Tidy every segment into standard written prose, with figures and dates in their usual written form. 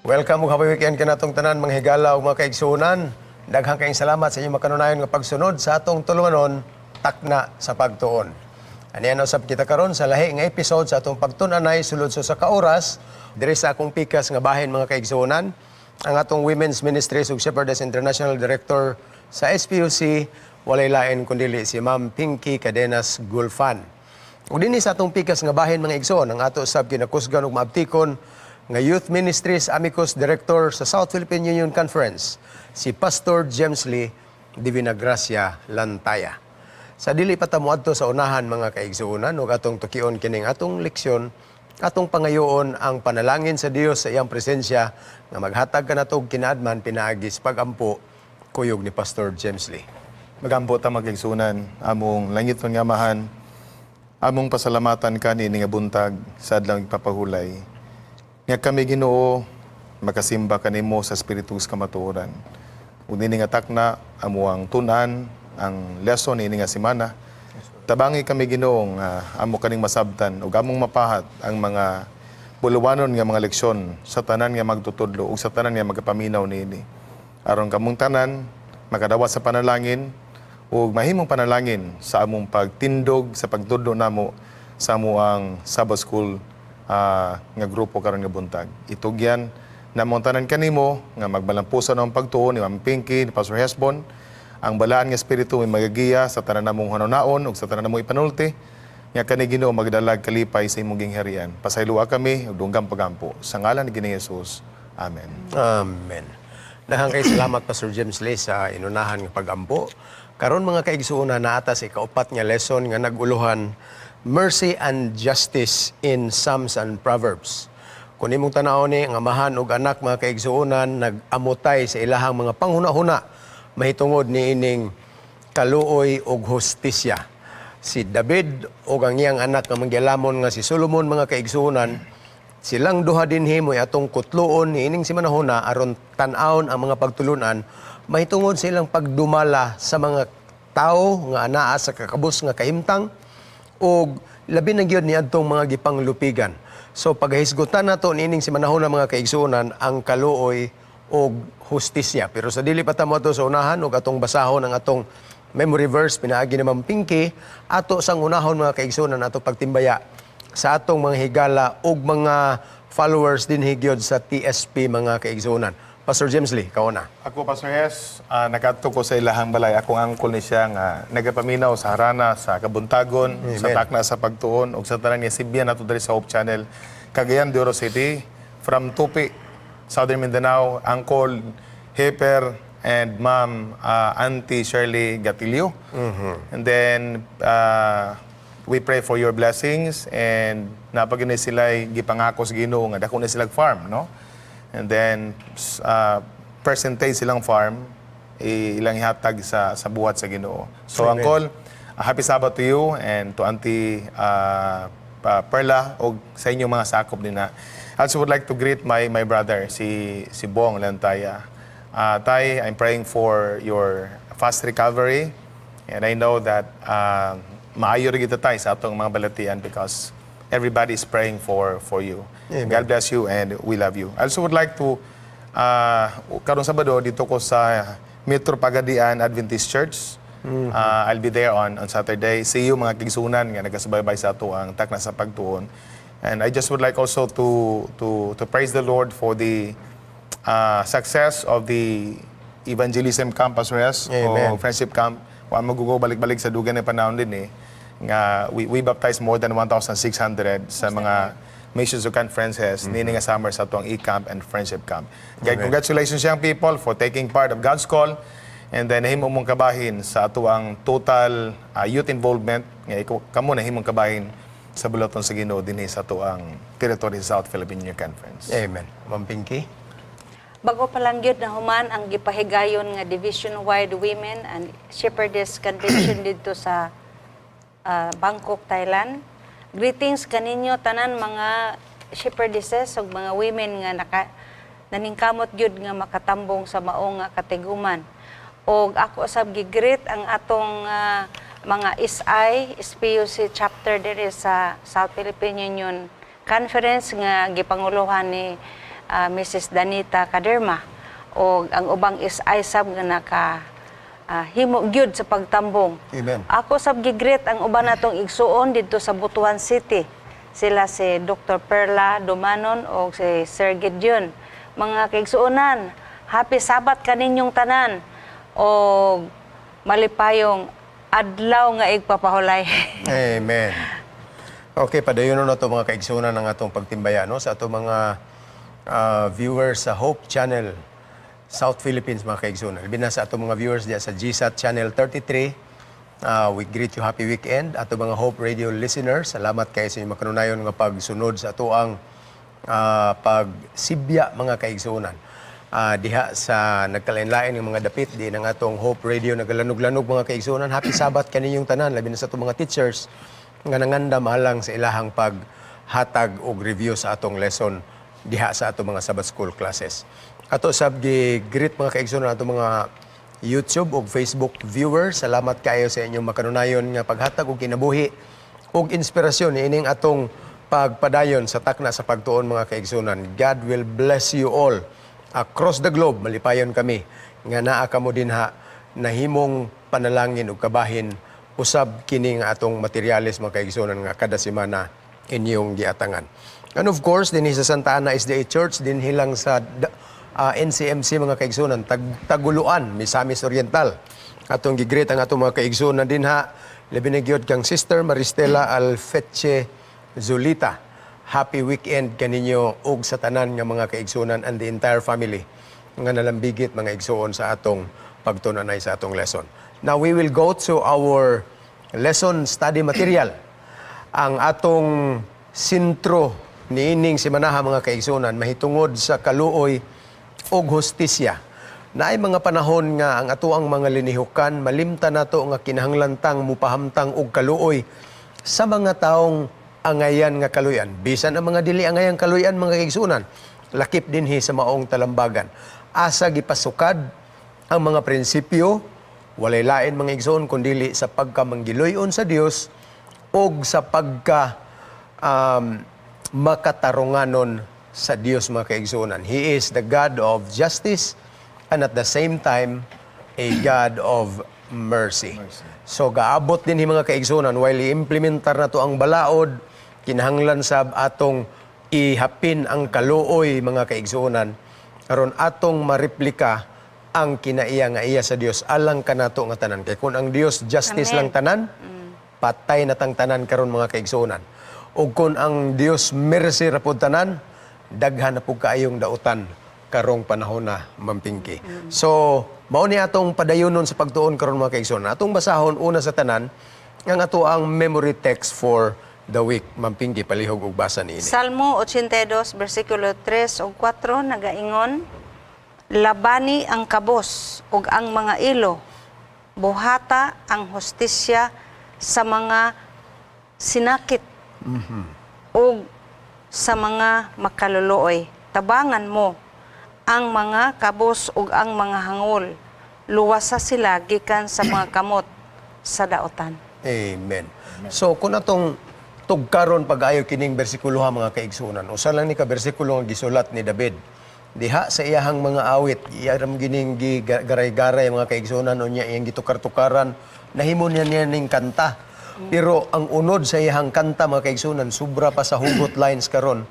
Welcome ug happy weekend kanatong tanan, mga higala ug mga kaigsuonan. Daghang kayong salamat sa inyong makanunayon nga pagsunod sa atong tulumanon, Takna sa Pagtuon. Aniya usab kita karon sa lahi nga episode sa atong pagtun-anay sulod sa ka oras diri sa akong pikas nga bahin, mga kaigsuonan, ang atong Women's Ministries ug Shepherdess International Director sa SPUC, walay lain kundili si Ma'am Pinky Cadenas Gulfan. Ug dinhi sa atong pikas nga bahin, mga igsoon, ang ato sab kinakusgan ug maabtikon nga Youth Ministries Amicus Director sa South Philippine Union Conference, si Pastor James Lee Divinagracia Lantaya. Sa dili pa ta moadto sa unahan, mga kaigsuonan, ug atong tukion kining atong leksyon, atong pangayoon ang panalangin sa Dios sa iyang presensya nga maghatag kanato og kinaadman pinaagi sa pagampo kuyog ni Pastor James Lee. Magampo ta, mga kaigsuonan. Among langitnon nga Amahan, among pasalamatan ka niini nga buntag sa adlaw ipapahulay. Nga kami, Ginoo, makasimba kanimo sa espiritu sa kamatuoran. Ug niini nga takna, amo ang tun-an ang lesson niini nga semana. Tabangi kami, Ginoo, nga amo kaning masabtan ug among mapahat ang mga bulawanon nga mga leksyon sa tanan nga magtutudlo ug sa tanan nga magapaminaw niini. Aron kamong tanan makadawat sa panalangin ug mahimong panalangin sa among pagtindog sa pagtudlo namo sa amoang Sabbath School nga grupo karon nga buntag. Itugyan namong tanan kanimo nga magbalampusan ang pagtuo ni Ma'am Pinky, ni Pastor Hesbon. Ang balaan nga espiritu may magagiya sa tanan namong hanunaon ug sa tanan namong ipanulti nga kani, Ginoo, magdalag kalipay sa imong gingharian. Pasayloa kami ug dunggang pagampo. Sa ngalan ni Ginoong Jesus. Amen. Amen. Daghang kay salamat, Pastor James Lee, sa inunahan nga pagampo. Karon, mga kaigsuonan, naa ta sa ikaupat nga lesson nga nag-uluhan Mercy and Justice in Psalms and Proverbs. Kung imong tan-awon ni ang amahan ug anak, mga kaigsuonan, nag-amutay sa ilahang mga panghuna-huna mahitungod niining kaluoy ug hustisya. Si David ug ang iyang anak nga manggialamon nga si Solomon, mga kaigsuonan, silang duha dinhi mo'y atong kutloon niining simanahuna aron tan-awon ang mga pagtulunan mahitungod sa ilang pagdumala sa mga tao nga anaa sa kakabus nga kahimtang ug labi na gyud niadtong mga gipanglupigan. So paghisgutan nato niining simanahuna, mga kaigsuonan, ang kaluoy ug hustisya. Pero sa dili pa ta moadto sa unahan ug atong basahon ang atong memory verse pinaagi ni Ma'am Pinky, ato sang unahon, mga kaigsuonan, ato pagtimbaya sa atong mga higala ug mga followers dinhi gyud sa TSP, mga kaigsuonan. Pastor James Lee, kauna na. Ako, Pastor Hes, nakadto ko sa ilahang balay. Akong uncle ni siya nga nagapaminaw sa Harana, sa Kabuntagon, sa Takna sa Pagtuon, ug sa tanan nga Sibian nato diri sa Hope Channel, Cagayan de Oro City, from Tupi, Southern Mindanao, Uncle Heper and Ma'am Auntie Shirley Gatilio. And then, we pray for your blessings and napagin sila gipangako sa Ginoo nga dako na sila farm, no? And then percentage silang farm ilang ihatag sa buhat sa Ginoo. So Amen. Uncle, happy Sabbath to you and to Auntie Perla og sa inyong mga sakop din na. I also would like to greet my brother si Bong Lantaya. Tay, I'm praying for your fast recovery and I know that maayo rin kita, tay, sa atong mga balatian because everybody is praying for you. Amen. God bless you and we love you. I also would like to karong Sabado didto ko sa Metro Pagadian Adventist Church. I'll be there on Saturday. See you, mga kaigsuonan nga nagasubaybay sa ato ang Takna sa Pagtuon. And I just would like also to praise the Lord for the success of the evangelism camp, Pastor Hes, Amen. O friendship camp. Wa magugo balik-balik sa dugay na panahon din eh. Nga we baptized more than 1,600 sa mga missions o conferences niini nga summer sa atoang e-camp and friendship camp. Kaya congratulations, young people, for taking part of God's call and then nahimo mong kabahin sa atoang total youth involvement nga ikaw kamo nahimong kabahin sa buluhaton sa Ginoo dinhi sa atoang territory sa South Philippine Union Conference. Amen. Ma'am Pinky? Bago pa lang gyud nahuman ang gipahigayon nga division-wide Women and Shepherdess Convention didto sa Bangkok, Thailand. Greetings kaninyo tanan, mga shepherdesses ug mga women nga naka naningkamot gyud nga makatambong sa mao nga katiguman. Og ako sab gi-greet ang atong mga SI, SPUC chapter diri sa South Philippine Union Conference nga gipanguluhan ni Mrs. Danita Kaderma, o ang ubang SI sab nga naka himo gyud sa pagtambong. Amen. Ako sab gi-greet ang uban natong igsuon didto sa Butuan City. Sila si Dr. Perla Dumanon o si Sir Gideon. Mga kaigsuonan, happy Sabbath kaninyong tanan o malipayong adlaw nga igpapahulay. Amen. Okay, padayon na to, mga kaigsunan, ang atong pagtimbaya, no, sa atong mga viewers sa Hope Channel South Philippines, mga kaigsunan. Labi na sa atong mga viewers diya sa GSAT Channel 33. We greet you, happy weekend. Ato mga Hope Radio listeners, salamat kayo sa inyong makanunayon nga pagsunod sa atoang pagsibya, mga kaigsunan. Diha sa nagkalain-lain ng mga dapit di ng atong Hope Radio nagalanog-lanog, mga kaigsunan. Happy Sabbath kaninyong tanan, labi na sa atong mga teachers nga nangandam alang sa ilahang paghatag og review sa atong lesson diha sa atong mga Sabbath school classes. Ato sab gi-greet, mga kaigsunan, atong mga YouTube ug Facebook viewers. Salamat kayo sa inyong makanunayon nga paghatag og kinabuhi ug inspirasyon niining atong pagpadayon sa takna sa pagtuon, mga kaigsunan. God will bless you all across the globe. Malipayon kami nga naa kamo dinha, nahimong panalangin ug kabahin usab kini nga atong materyales, mga kaigsunan, nga kada semana inyong giatangan. And of course, dinhi sa Santa Ana SDA Church, dinhi lang sa NCMC, mga kaigsunan, Taguluan, Misamis Oriental. Atong gi-greet ang atong mga kaigsunan dinha, labi na gyud kang Sister Maristela Alfeche Zulita. Happy weekend kaninyo ug sa tanan nga mga kaigsunan and the entire family nga nalambigit, mga igsuon, sa atong pagtunanay sa atong lesson. Now we will go to our lesson study material. Ang atong sentro niining simanaha, mga kaigsunan, mahitungod sa kaluoy ug hustisya. Naay mga panahon nga ang atoang mga linihukan malimta nato nga kinahanglan tang mupahamtang og kaluoy sa mga taong angayan nga kaluyan. Bisan ang mga dili angayan kaluyan, mga kaigsunan, lakip dinhi sa maong talambagan. Asa gipasukad ang mga prinsipyo, walay lain, mga igsoon, kundili sa pagkamanggiloy-on sa Dios og sa pagka makatarunganon sa Dios, mga kaigsuonan. He is the God of justice and at the same time a God of mercy. So gaabot din mga kaigsuonan, while i-implementar na to ang balaod, kinahanglan sab atong ihapin ang kaluoy, mga kaigsuonan, aron atong mareplika ang kinaiya nga iya sa Dios alang kanato nga tanan. Kay kung ang Dios justice Amen. lang tanan, patay na tang tanan karon, mga kaigsuonan. Ug kung ang Dios mercy ra pod tanan, daghan na pud kaayong dautan karong panahon na, Ma'am Pinky. So, mao ni atong padayonon sa pagtuon karon, mga kaigsuonan. Atong basahon una sa tanan ang ato ang memory text for the week. Ma'am Pinky, palihog og basa niini. Salmo 82 bersikulo 3 ug 4 nagaingon: "Labani ang kabos ug ang mga ilo, buhata ang hustisya sa mga sinakit ug sa mga makaluluoy. Tabangan mo ang mga kabos ug ang mga hangol. Luwasa sila gikan sa mga kamot sa daotan." Amen. So kung atong tugkaron pag-ayo kining bersikulo ha, mga kaigsunan, usa lang ni ka bersikulo nga gisulat ni David. Diha sa iyahang mga awit, iyang gining garay-garay, mga kaigsunan, unya iyang gitukar-tukaran, nahimo niya niya ning kanta. Pero ang unod sa iyahang kanta, mga kaigsunan, sobra pa sa hugot lines karon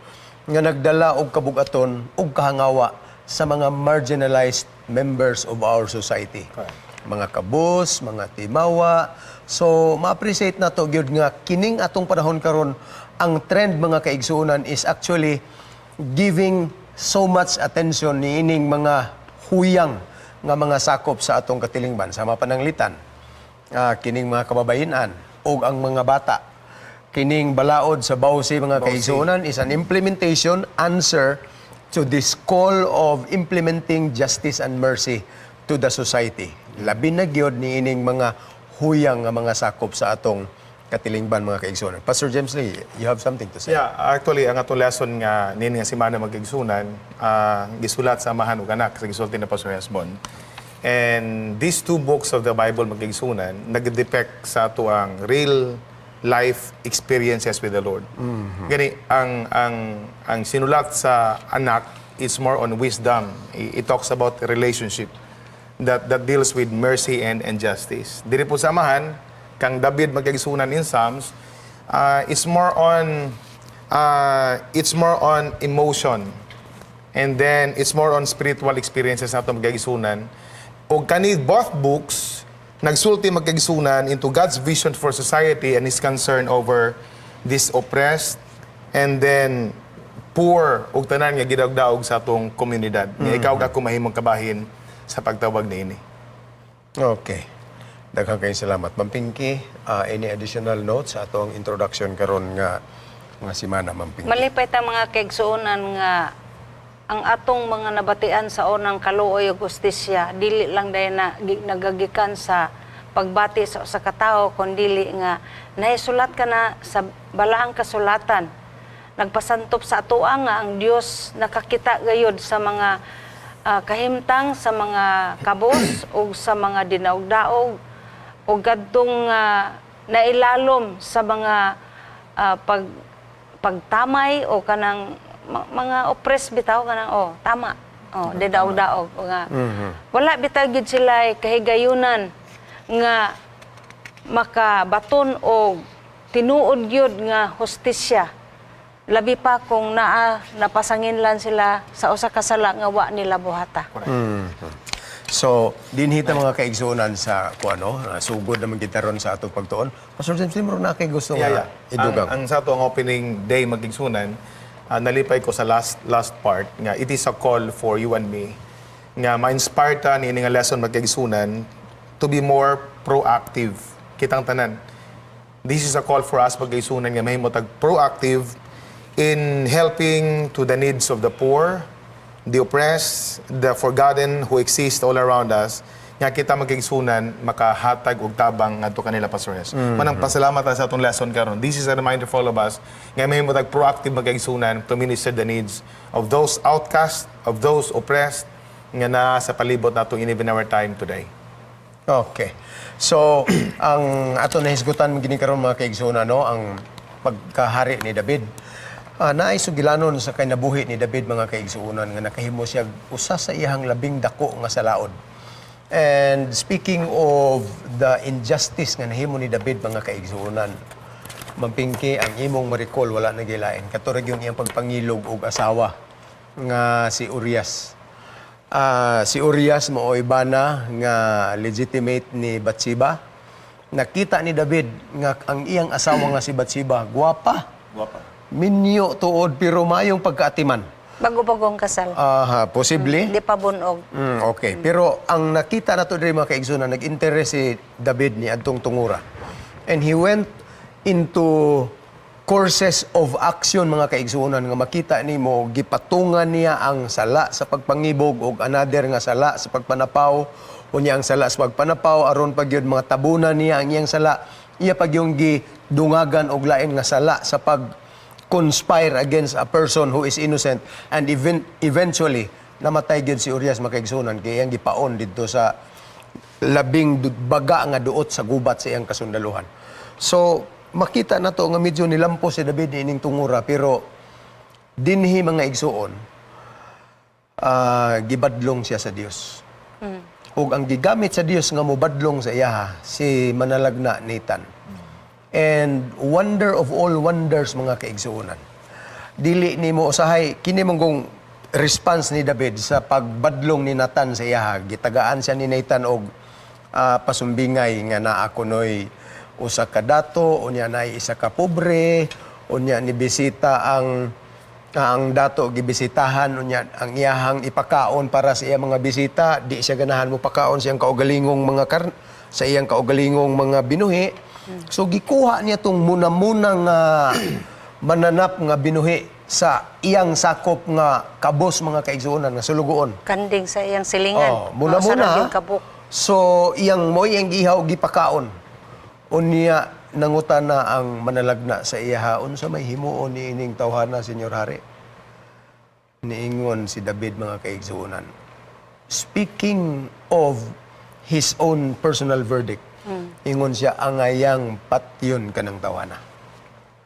nga nagdala og kabugaton ug kahangawa sa mga marginalized members of our society, mga kabus, mga timawa. So, ma-appreciate na to gyud nga kining atong panahon karon, ang trend, mga kaigsuonan, is actually giving so much attention niining mga huyang nga mga sakop sa atong katilingban, sa mga pananglitan, kining mga kababayenan ug ang mga bata. Kining balaod sa Bawsi, mga kaigsuonan, is an implementation answer to this call of implementing justice and mercy to the society. Labi na gyud niining mga huyang nga mga sakop sa atong katilingban, mga kaigsuonan. Pastor James Lee, you have something to say? Yeah, actually ang atong lesson nga nini nga simana, magigsunan, gisulat sa Amahan ug Anak sa gisulti na Pastor Hesbon. And these two books of the Bible, magigsunan, nagdepict sa ato ang real life experiences with the Lord. Gani ang sinulat sa anak it's more on wisdom. It talks about relationship that deals with mercy and justice. Diri po sa Amahan, kang David, mga kaigsuonan, in Psalms, it's more on emotion. And then it's more on spiritual experiences nato, mga kaigsuonan. O kani both books nagsulti, mga kaigsuonan, into God's vision for society and his concern over this oppressed and then poor ug tanan nga gidaog-daog sa atong komunidad. Nga ikaw ug ako mahimong kabahin sa pagtawag niini. Okay. Daghang kayong salamat. Ma'am Pinky, any additional notes sa atong introduction karon nga simana, Ma'am Pinky? Malipay ta, mga kaigsuonan, nga ang atong mga nabatian sa unang kaluoy ug hustisya dili lang dahil na nagagikan sa pagbati sa usa ka tawo, kundili nga nahisulat ka na sa balaang kasulatan, nagpasantop sa atoa nga ang Dios nakakita gayud sa mga kahimtang sa mga kabos ug sa mga dinaog-daog ug kadtong nailalom sa mga pagtamay o kanang mga oppressed bitaw, kanang, oh, tama, oh, didaog-daog o nga wala bitaw gid sila kahigayunan nga makabaton og tinuod gyud nga hustisya, labi pa kung naa napasanginlan sila sa usa ka sala nga wa nila buhata. So, dinhi ta, mga kaigsuonan, sa kuano, sugod naman kita ron sa atong pagtuon. Pastor James, murag naa kay gusto nga idugang. Ang sa ato ang opening day, mga kaigsuonan, nalipay ko sa last last part nga it is a call for you and me nga ma-inspire ta ni nga lesson, mga kaigsuonan, to be more proactive kitang tanan. This is a call for us, mga kaigsuonan, nga mahimo tag proactive in helping to the needs of the poor, the oppressed, the forgotten who exist all around us, nga kita, mga kaigsuonan, makahatag og tabang ngadto kanila, Pastor Hes. Manang pasalamat ta sa atong lesson karon. This is a reminder for all of us nga mahimo tag proactive, mga kaigsuonan, to minister the needs of those outcast, of those oppressed nga naa sa palibot nato in even our time today. Okay. So, ang ato nahisgutan gini karon, mga kaigsuonan, no, ang pagkahari ni David. Naay sugilanon sa kinabuhi ni David, mga kaigsuonan, nga nakahimo siya usa sa iyang labing dako nga salaod. And speaking of the injustice nga nahimo ni David, mga kaigsuonan, Ma'am Pinky, ang imong ma-recall, wala na gilain. Kato ra yung iyang pagpangilog og asawa nga si Urias. Si Urias maoy bana nga legitimate ni Bathsheba. Nakita ni David nga ang iyang asawa nga si Bathsheba gwapa. Gwapa. Minyo tuod pero maayong pagkaatiman. Bago-bagong kasal. Aha, posible. Di pa bunog. Okay. Pero ang nakita nato diri, mga kaigsoon, na nag-interest si David ni adtong tungura. And he went into courses of action, mga kaigsuonan, nga makita nimo gipatungan niya ang sala sa pagpangibog og another nga sala sa pagpanapaw. Unya ang sala sa pagpanapaw, aron pa gyud mga tabunan niya ang iyang sala, iya pa gyud gidungagan og lain nga sala sa pag conspire against a person who is innocent, and even eventually namatay gyud si Urias, mga kaigsuonan, kay iyang gipaon didto sa labing baga nga duot sa gubat sa iyang kasundaluhan. So makita na to nga medyo nilampo si David ining tungura, pero dinhi, mga igsuon, gibadlong siya sa Dios. Ug ang gigamit sa Dios nga mobadlong sa iyaha si manalagna Nathan. And wonder of all wonders, mga kaigsuonan. Dili nimo usahay kini mong kung response ni David sa pagbadlong ni Nathan sa iyaha. Gitagaan siya ni Nathan og pasumbingay nga naa kunoy usa ka dato, unya naay isa ka pobre, unya ni bisita ang dato, gibisitahan, unya ang iyahang ipakaon para sa iyang mga bisita, di siya ganahan mo pakaon sa iyang kaugalingong mga sa iyang kaugalingong mga binuhi. So gikuha niya tong muna-muna nga mananap nga binuhi sa iyang sakop nga kabos, mga kaigsuonan, nga sulugoon. Kanding sa iyang silingan. Oh, muna-muna. Mao sa yung kabuk. So iyang mo iyang gihaw gipakaon. Unya nangutana ang manalagna sa iyaha, "Unsa may himuon ni ining tawhana, Senyor Hari?" Niingon si David, mga kaigsuonan. Speaking of his own personal verdict, ingon siya, "Angayang patyon kanang tawhana."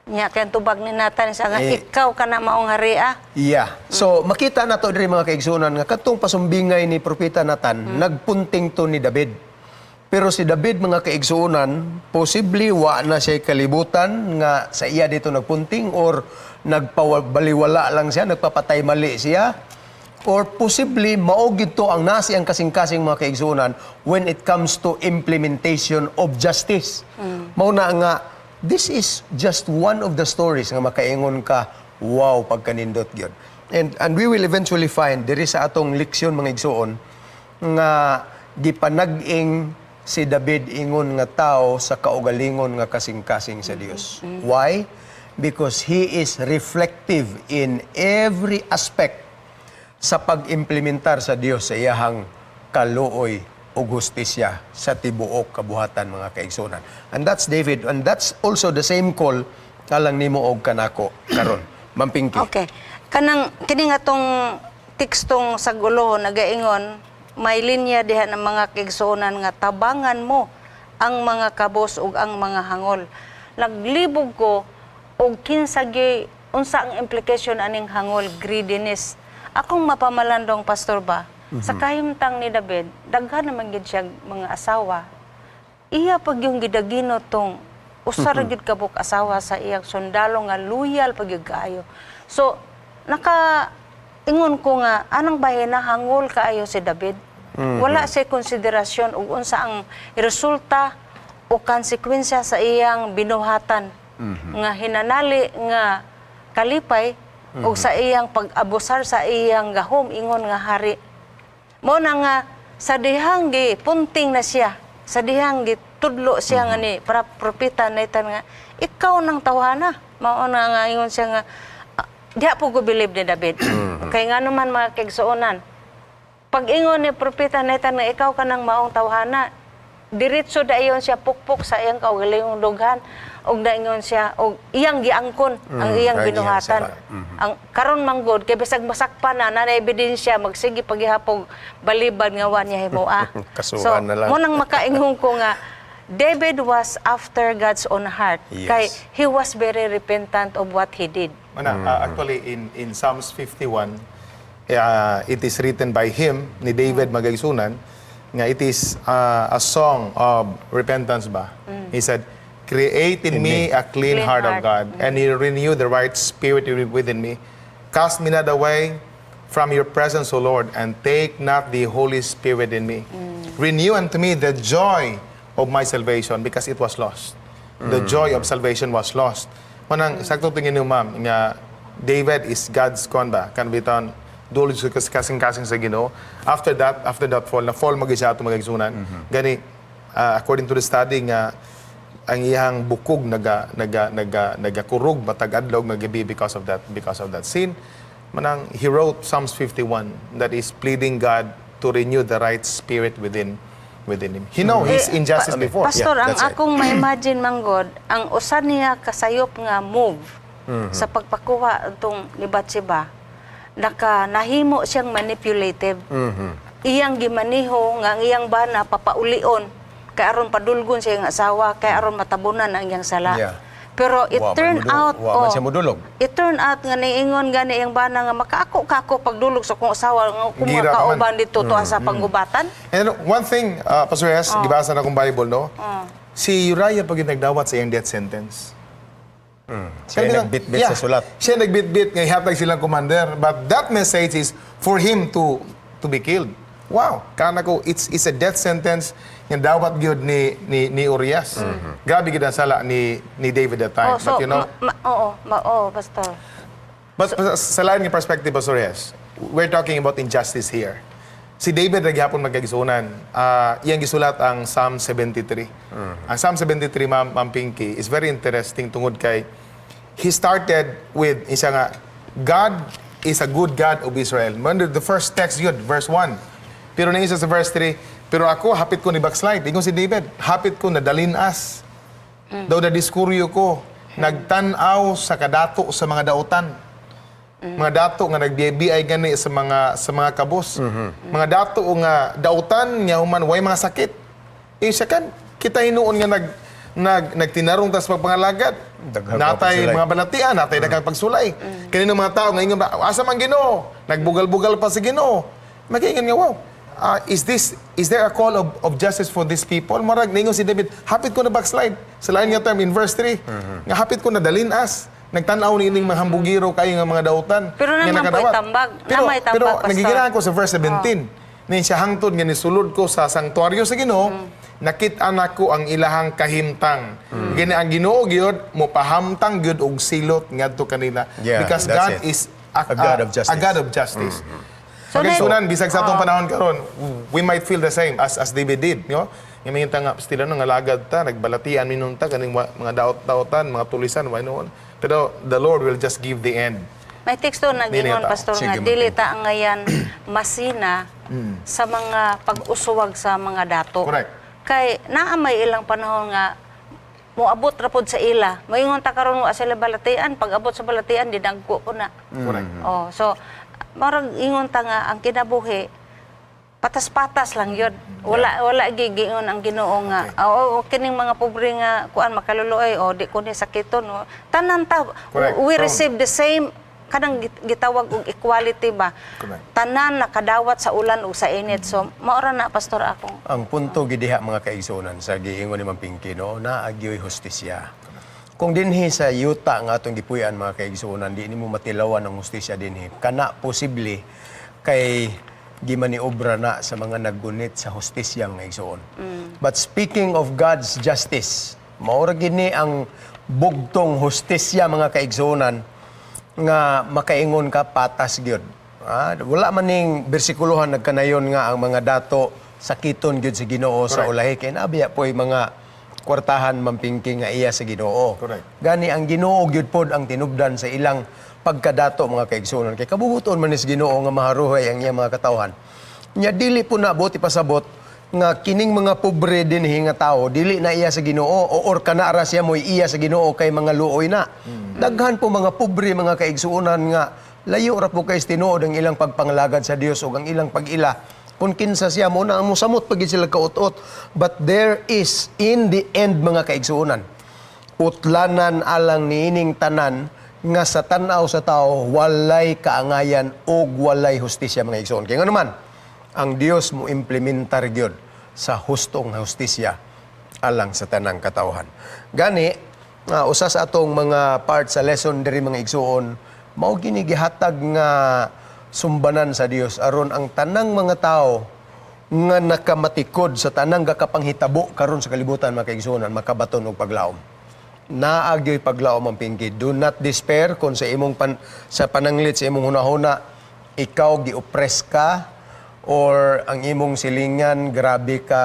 Nya kay ang tubag ni Nathan siya nga Eh, ikaw ka na maong haria. Yeah. So makita na to diri, mga kaigsunan, nga katong pasumbingay ni Propeta Nathan, nagpunting to ni David. Pero si David, mga kaigsunan, posible wa na siya kalibutan nga sa iya dito nagpunting or nagpabaliwala lang siya, nagpapatay mali siya. Or possibly mao gid to ang nasi ang kasing-kasing, mga kaigsunan, when it comes to implementation of justice. Mao na nga this is just one of the stories nga makaingon ka, "Wow, pagkanindot gyud." And we will eventually find diri sa atong leksyon, mga igsuon, nga gipanag-ing si David ingon nga tao sa kaugalingon nga kasing-kasing sa Dios. Why? Because he is reflective in every aspect sa pag-implementar sa Dios sa iyahang kaluoy ug hustisya sa tibuok kabuhatan, mga kaigsunan. And that's David, and that's also the same call alang nimo og kanako karon. Ma'am Pinky. Okay. Kanang kini nga tong tekstong sa gulo nagaingon, may linya diha ng mga kaigsuonan nga tabangan mo ang mga kabos ug ang mga hangol. Naglibog ko og kinsa gyud, unsa ang implication aning hangol, greediness. Akong mapamalandong, Pastor ba, sa kahimtang ni David, daghan naman gid siya mga asawa. Iya pag yung gidagino tong usa ra gyud kabuk asawa sa iyang sundalo nga loyal pag gyud kaayo. So naka ingon ko nga anang bahin na hangol kaayo si David. Wala siya konsiderasyon ug unsa ang resulta o konsekwensya sa iyang binuhatan nga hinanali nga kalipay ug sa iyang pag-abusar sa iyang gahom ingon nga hari. Mo na nga sa dihang gi punting na siya, sa dihang gi tudlo siya nga ni para propeta Nathan nga ikaw nang tawhana. Mao na nga ingon siya nga ah, diha po ko believe ni David. Kay nga naman, mga kaigsuonan, pag ingon ni propeta Nathan nga ikaw ka nang maong tawhana, diretso dayon siya pukpok sa iyang kaugalingong dughan ug naingon siya og iyang giangkon ang iyang ang iyang binuhatan. sala. Ang karon manggod kay bisag masakpan na na ebidensya, magsige paghihapog balibad nga wa niya himoa. Kasuhan So na lang. mo nang makaingon ko nga David was after God's own heart kay he was very repentant of what he did. Mana, actually, in Psalms 51, it is written by him, ni David, magaigsunan, nga it is a song of repentance ba? He said, "Create in me a clean clean heart of heart. God, and you renew the right spirit within me. Cast me not away from your presence, O Lord, and take not the Holy Spirit in me. Renew unto me the joy of my salvation because it was lost." The joy of salvation was lost. Manang, sakto tingin niyo, ma'am, nga David is God's kon ba? Kan bitan duol sa kasing-kasing sa Ginoo. After that fall, na fall magi siya ato, mga igsunan. Gani, according to the study nga ang iyang bukog naga nagakurog matag adlaw magabi because of that sin. Manang he wrote Psalms 51 that is pleading God to renew the right spirit within him. He know his Eh, injustice before. Pastor, Yeah, ang that's right. akong ma-imagine manggod, ang usa niya kasayop nga move sa pagpakuha itong ni Bathsheba, naka nahimo siyang manipulative. Iyang gimaniho nga ang iyang bana papaulion kay aron padulgon sa iyang asawa, kay aron matabunan ang iyang sala. Pero it Wa man turned out wa man siya mudulog. It turned out nga niingon gani iyang bana nga makaako kako pagdulog sa akong asawa nga kung Gira ka man. kauban dito to sa panggubatan. And one thing, Pastor S, gibasa na akong Bible, no? Si Uriah pag nagdawat sa iyang death sentence. Siya Kaya nagbitbit yeah, sa sulat. Siya nagbitbit nga ihatag silang commander. But that message is for him to be killed. Wow, kana ko it's a death sentence nga dawat gyud ni Urias. Grabe gyud ang sala ni David that time. Oh, so, But you know, oo, oo, Pastor. But sa lain nga perspective, Pastor Yes, we're talking about injustice here. Si David naghapon magkagisunan. Iyang gisulat ang Psalm 73. Ang Psalm 73, Ma'am Pinky, is very interesting tungod kay he started with isa nga, "God is a good God of Israel." Remember the first text yun, verse 1. Pero na isa sa verse 3, "Pero ako, hapit ko ni backslide." Ingon si David, "Hapit ko na dalinas. Daw na diskuryo ko, nagtan-aw sa kadato sa mga dautan." Mga dato nga nagbiyabiay gani sa mga kabos. Mga dato nga dautan nga human way mga sakit. Eh siya kan kita hinuon nga nag nag nagtinarong tas pagpangalagad. Daghang Natay pagsulay. Mga balatian, natay daghang pagsulay. Kanino mga tao nga ingon ba, "Asa man Ginoo? Nagbugal-bugal pa si Ginoo." Magiingon nga, "Wow. Is there a call of justice for these people?" Marag ningon si David, "Hapit ko na backslide." Sa lain nga term in verse 3, nga hapit ko na dalin-as. Nagtan-aw ni ining mga hambugiro kayo nga mga dautan Pero nga naman po nakadawat. itambag. Pero, Namay tambag, pero Pastor. nagiginahan ko sa verse 17. Nin siya hangtod nga nisulod ko sa sanktuaryo sa Ginoo, nakit-an nako ang ilahang kahimtang. Gani ang Ginoo gyud mopahamtang gyud og silot ngadto kanila Yeah, because that's God it. is A God of justice. A God of justice. So, So, sunan bisag sa atong panahon karon, we might feel the same as David did, no? Nga minta nga still ano nga lagad ta, nagbalatian minunta kaning mga daot-daotan, mga tulisan, why noon. Pero the Lord will just give the end. May teksto Dili nag-ingon, nga tao. Pastor, Sige, nga Ma'am dili Pinky. ta angayan masina sa mga pag-usuwag sa mga dato. Correct. Kay naa may ilang panahon nga moabot ra pod sa ila. Moingon ta karon wa sila balatian, pag abot sa balatian dinagko ko na. Correct. Oh, so marag ingon ta nga ang kinabuhi patas-patas lang yun. Wala gigingon ang Ginoo nga, "Oo, oh, kining mga pobre nga kuan makaluluoy o di ko ni sakiton." Oh. Tanan ta, Correct. we Wrong. receive the same kanang gitawag og equality ba. Correct. Tanan nakadawat sa ulan ug sa init. So maora na, Pastor, akong Ang punto gidiha, mga kaigsunan, sa giingon ni Ma'am Pinky, no, naa gyoy hustisya. Kung dinhi sa yuta nga atong gipuy-an, mga kaigsuonan, di nimo matilawan ang hustisya dinhi. Kana posible kay gimaniobra na sa mga naggunit sa hustisya, mga igsuon. But speaking of God's justice, mao ra gini ang bugtong hustisya, mga kaigsuonan, nga makaingon ka patas gyud. Ah, wala man ning bersikuluhan nagkanayon nga ang mga dato sakiton gyud sa Ginoo sa Correct. ulahi kay nabiya po'y mga kwartahan, Ma'am Pinky, nga iya sa Ginoo. Correct. Gani ang Ginoo gyud pod ang tinubdan sa ilang pagkadato, mga kaigsuonan, kay kabubuton man is Ginoo nga maharuhay ang iyang mga katawhan. Nya dili po na buot ipasabot nga kining mga pobre dinhi nga tao dili na iya sa Ginoo o or kana ra siya mo'y iya sa Ginoo kay mga luoy na. Daghan po mga pobre, mga kaigsuonan, nga layo ra po kay tinuod ang ilang pagpangalagad sa Dios ug ang ilang pag-ila. Kung kinsa siya mo na ang mosamot pag sila kaut-ot. But there is in the end, mga kaigsuonan, utlanan alang niining tanan nga sa tan-aw sa tao walay kaangayan og walay hustisya, mga igsoon. Kaya nga naman, ang Dios mo implementar gyud sa hustong hustisya alang sa tanang katawhan. Gani, nga usa sa atong mga part sa lesson diri, mga igsuon, mao gini gihatag nga sumbanan sa Dios aron ang tanang mga tao nga nakamatikod sa tanang gakapanghitabo karon sa kalibutan, mga kaigsuonan, makabaton og paglaom. Naa gyoy paglaom, Ma'am Pinky. Do not despair kung sa imong sa pananglit sa imong hunahuna ikaw gi-oppress ka or ang imong silingan grabe ka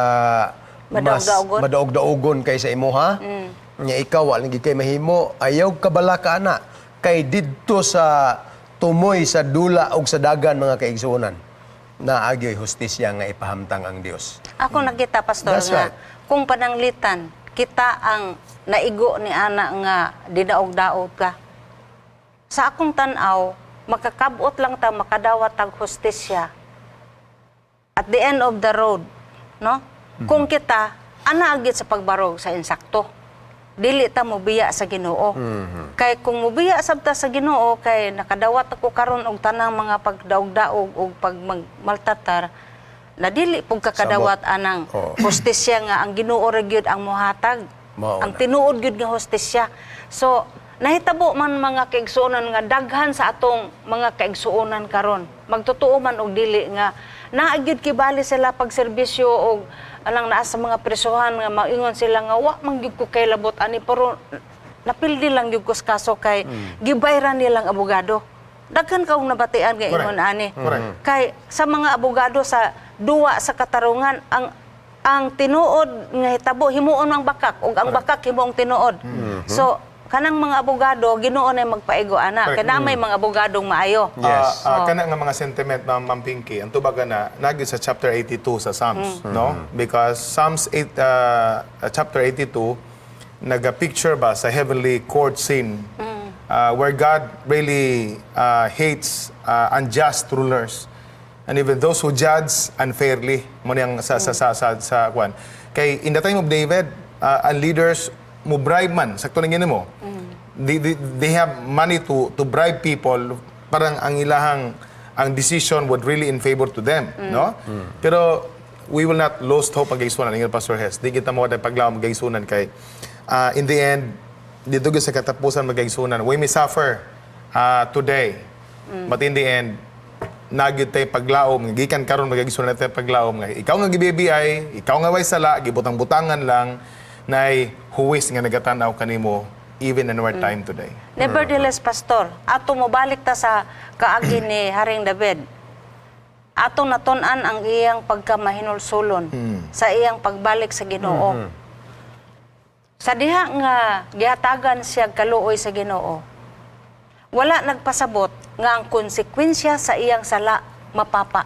mas Madaog-daogon. madaog-daogon kay sa imuha. Nya ikaw wala gid kay mahimo, ayaw kabalaka ana kay didto sa tumoy sa dula og sa dagan, mga kaigsuonan, naa gyoy hustisya nga ipahamtang ang Dios. Ako nakita, Pastor, That's nga right. kung pananglitan kita ang naigo ni ana nga didaog-daog ka. Sa akong tan-aw, makakabot lang ta makadawat tag hustisya at the end of the road, no? Kung kita ana agit sa pagbarog sa insakto. Dili ta mobiya sa Ginoo. Kay kung mobiya sabta sa Ginoo kay nakadawat ako karon og tanang mga pagdaog-daog og pagmaltatar na dili pug kakadawat anang hustisya nga ang Ginoo ra gyud ang mohatag. Mao Ang na. tinuod gyud nga hustisya. So, nahitabo man, mga kaigsuonan, nga daghan sa atong mga kaigsuonan karon. Magtotoo man og dili nga naa gyud kibali sila pagserbisyo og alang naa sa mga presohan nga maingon sila nga wa man gyud ko kay labot ani pero napildi lang gyud ko sa kaso kay gibayran nilang abogado. Daghan kaong nabatian nga Correct. ingon ani. Correct. Kay sa mga abogado sa duwa sa katarungan ang tinuod nga hitabo himuon ang bakak ug ang bakak himuong tinuod. So kanang mga abogado, Ginoo na magpaigo ana Correct. kay na may mga abogadong maayo. Yes. Kana nga mga sentiment, Ma'am Pinky, ang tubaga na nagyud sa chapter 82 sa Psalms, no? Because Psalms 8 chapter 82 naga-picture ba sa heavenly court scene where God really hates unjust rulers and even those who judge unfairly mo niyang sa kwan. Kay in the time of David, ang leaders mo bribe man, sakto nang mo. They have money to bribe people, parang ang ilahang ang decision would really in favor to them, no? Pero we will not lose hope, mga kaigsuonan, ingon Pastor Hes. Di kita mo paglaom, mga kaigsuonan, kay in the end, dito gyud sa katapusan, mga kaigsuonan, we may suffer today. But in the end, naa gyud tay paglaom nga gikan karon, mga kaigsuonan, tay paglaom nga ikaw nga gibibiay, ikaw nga way sala, gibutang-butangan lang, nay huwis nga nagatanaw kanimo even in our time today. Nevertheless, Pastor, ato mobalik ta sa kaagi ni Haring David. Atong natun-an ang iyang pagkamahinulsulon sa iyang pagbalik sa Ginoo. Sa diha nga gihatagan siya kaluoy sa Ginoo, wala nagpasabot nga ang konsekwensya sa iyang sala mapapa.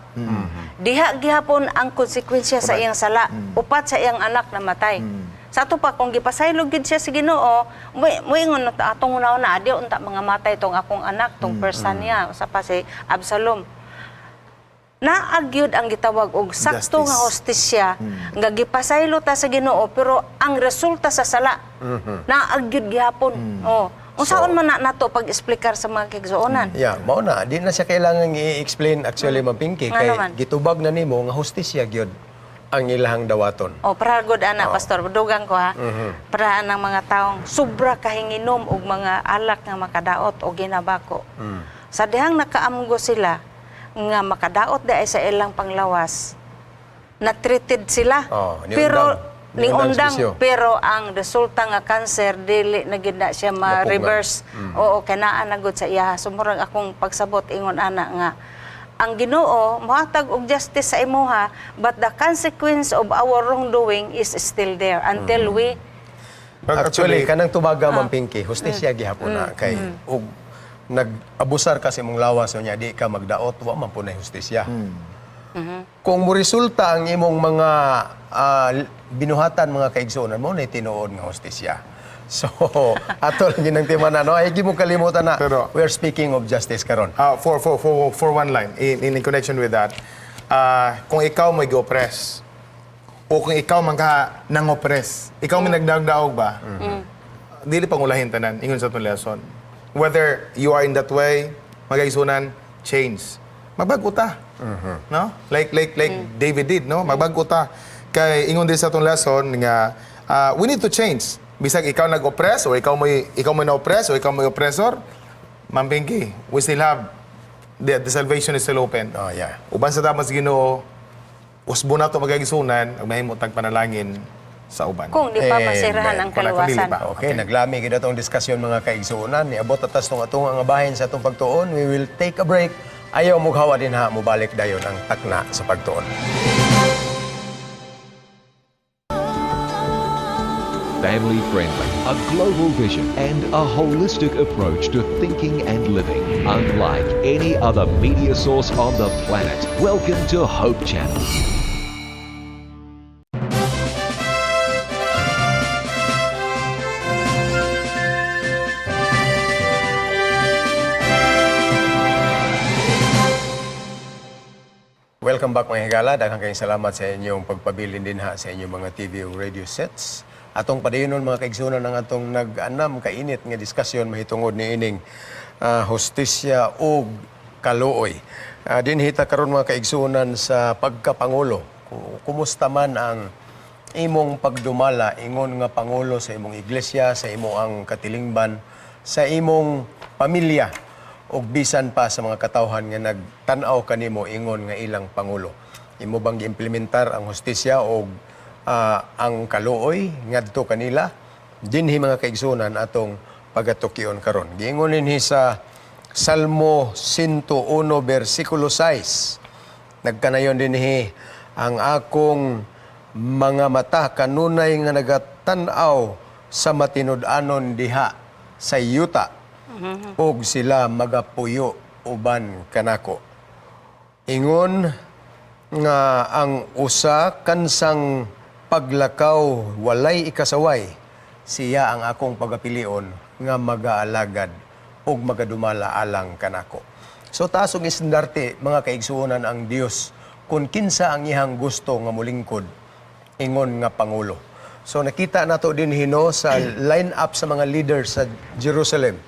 Diha gihapon ang konsekwensya sa iyang sala, upat sa iyang anak namatay. Sa ato pa kung gipasaylo gid siya sa Ginoo, moingon na atong una adi unta mga matay tong akong anak, tong person niya, usa pa si Absalom. Naa gyud ang gitawag og sakto Justice. nga hostisya nga gipasaylo ta sa Ginoo, pero ang resulta sa sala naa gyud gihapon. Oh. Unsaon man na nato pag-explicar sa mga kaigsuonan? Yeah, mao na. Di na siya kailangan i-explain actually, Ma'am Pinky, Nga kay naman. gitubag na nimo nga hustisya gyud ang ilahang dawaton. Oh, para good ana, Pastor, dugang ko ha. Para ang mga taong sobra kahinginom og mga alak nga makadaot o ginabako. Sa dihang nakaamgo sila nga makadaot di ay sa ilang panglawas, na treated sila. Oh, niundang. Pero Niundang niundang, bisyo. pero ang resulta nga cancer dili na gid na siya ma-reverse. Oo, kanaan na gud sa iya. So murag akong pagsabot ingon ana nga ang Ginoo mohatag og justice sa imuha, but the consequence of our wrongdoing is still there until we Actually, kanang tubaga, Ma'am Pinky, hustisya gihapon na kay og nag-abusar ka sa imong lawas unya di ka magdaot, wa man po na hustisya. Kung mo resulta ang imong mga binuhatan, mga kaigsuonan, mo na tinuod nga hustisya. So, ato lang ginang timan no? Ay, mo kalimutan na we are speaking of justice karon. For one line, in connection with that, kung ikaw may oppress o kung ikaw man ka nang-oppress, ikaw may nagdaog-daog ba? Dili pangulahin tanan, ingon sa atong lesson. Whether you are in that way, mga kaigsuonan, change. Magbag-o ta. No? Like David did, no? Magbag-o ta. Kay ingon din sa atong lesson nga we need to change. Bisag ikaw nag-oppress o ikaw may na-oppress o ikaw may oppressor, Ma'am Pinky, we still have the salvation is still open. Oh, yeah. Uban sa tabang sa Ginoo, usbo na to, mga kaigsuonan, ug mahimo tag panalangin sa uban. Kung di pa Amen. masirahan ang Kung dili kaluwasan. pa. Okay, naglami gid atong diskusyon, mga kaigsuonan. Niabot atas tong atong ang bahin sa atong pagtuon. We will take a break. Ayaw mughawa din ha, mubalik dayon ang Takna sa Pagtuon. Family friendly, a global vision, and a holistic approach to thinking and living. Unlike any other media source on the planet. Welcome to Hope Channel. Welcome back, mga higala. Daghang kayong salamat sa inyong pagpabilin din ha sa inyong mga TV o radio sets. Atong padayonon, mga kaigsuonan, ang atong nag-anam kainit nga diskusyon mahitungod ni ining hustisya ug kaluoy. Dinhi ta karon, mga kaigsuonan, sa pagkapangulo. Kumusta man ang imong pagdumala ingon nga pangulo sa imong iglesia, sa imong ang katilingban, sa imong pamilya, ug bisan pa sa mga katawhan nga nagtan-aw kanimo ingon nga ilang pangulo? Imo bang giimplementar ang hustisya og ang kaluoy ngadto kanila? Dinhi, mga kaigsuonan, atong pagatukion karon. Giingon dinhi sa Salmo 101 bersikulo 6. Nagkanayon dinhi, "Ang akong mga mata kanunay nga nagatan-aw sa matinud-anon diha sa yuta ug sila magapuyo uban kanako." Ingon nga ang usa kansang paglakaw walay ikasaway, siya ang akong pagapilion nga magaalagad ug magadumala alang kanako. So taas og estandarte, mga kaigsuonan, ang Dios kung kinsa ang iyang gusto nga mulingkod ingon nga pangulo. So nakita nato din hino sa line up sa mga leaders sa Jerusalem.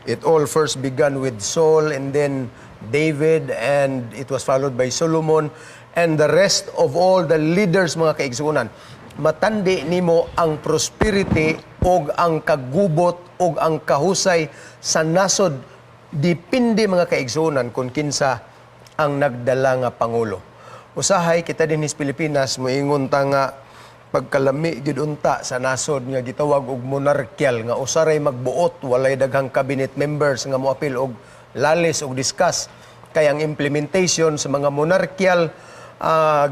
It all first began with Saul and then David, and it was followed by Solomon and the rest of all the leaders, mga kaigsuonan. Matandi nimo ang prosperity og ang kagubot og ang kahusay sa nasod depende, mga kaigsuonan, kung kinsa ang nagdala nga pangulo. Usahay kita din sa Pilipinas moingon ta nga pagkalami gid unta sa nasod nga gitawag og monarchial nga usaray magbuot, walay daghang cabinet members nga moapil og lalis og discuss, kay ang implementation sa mga monarchial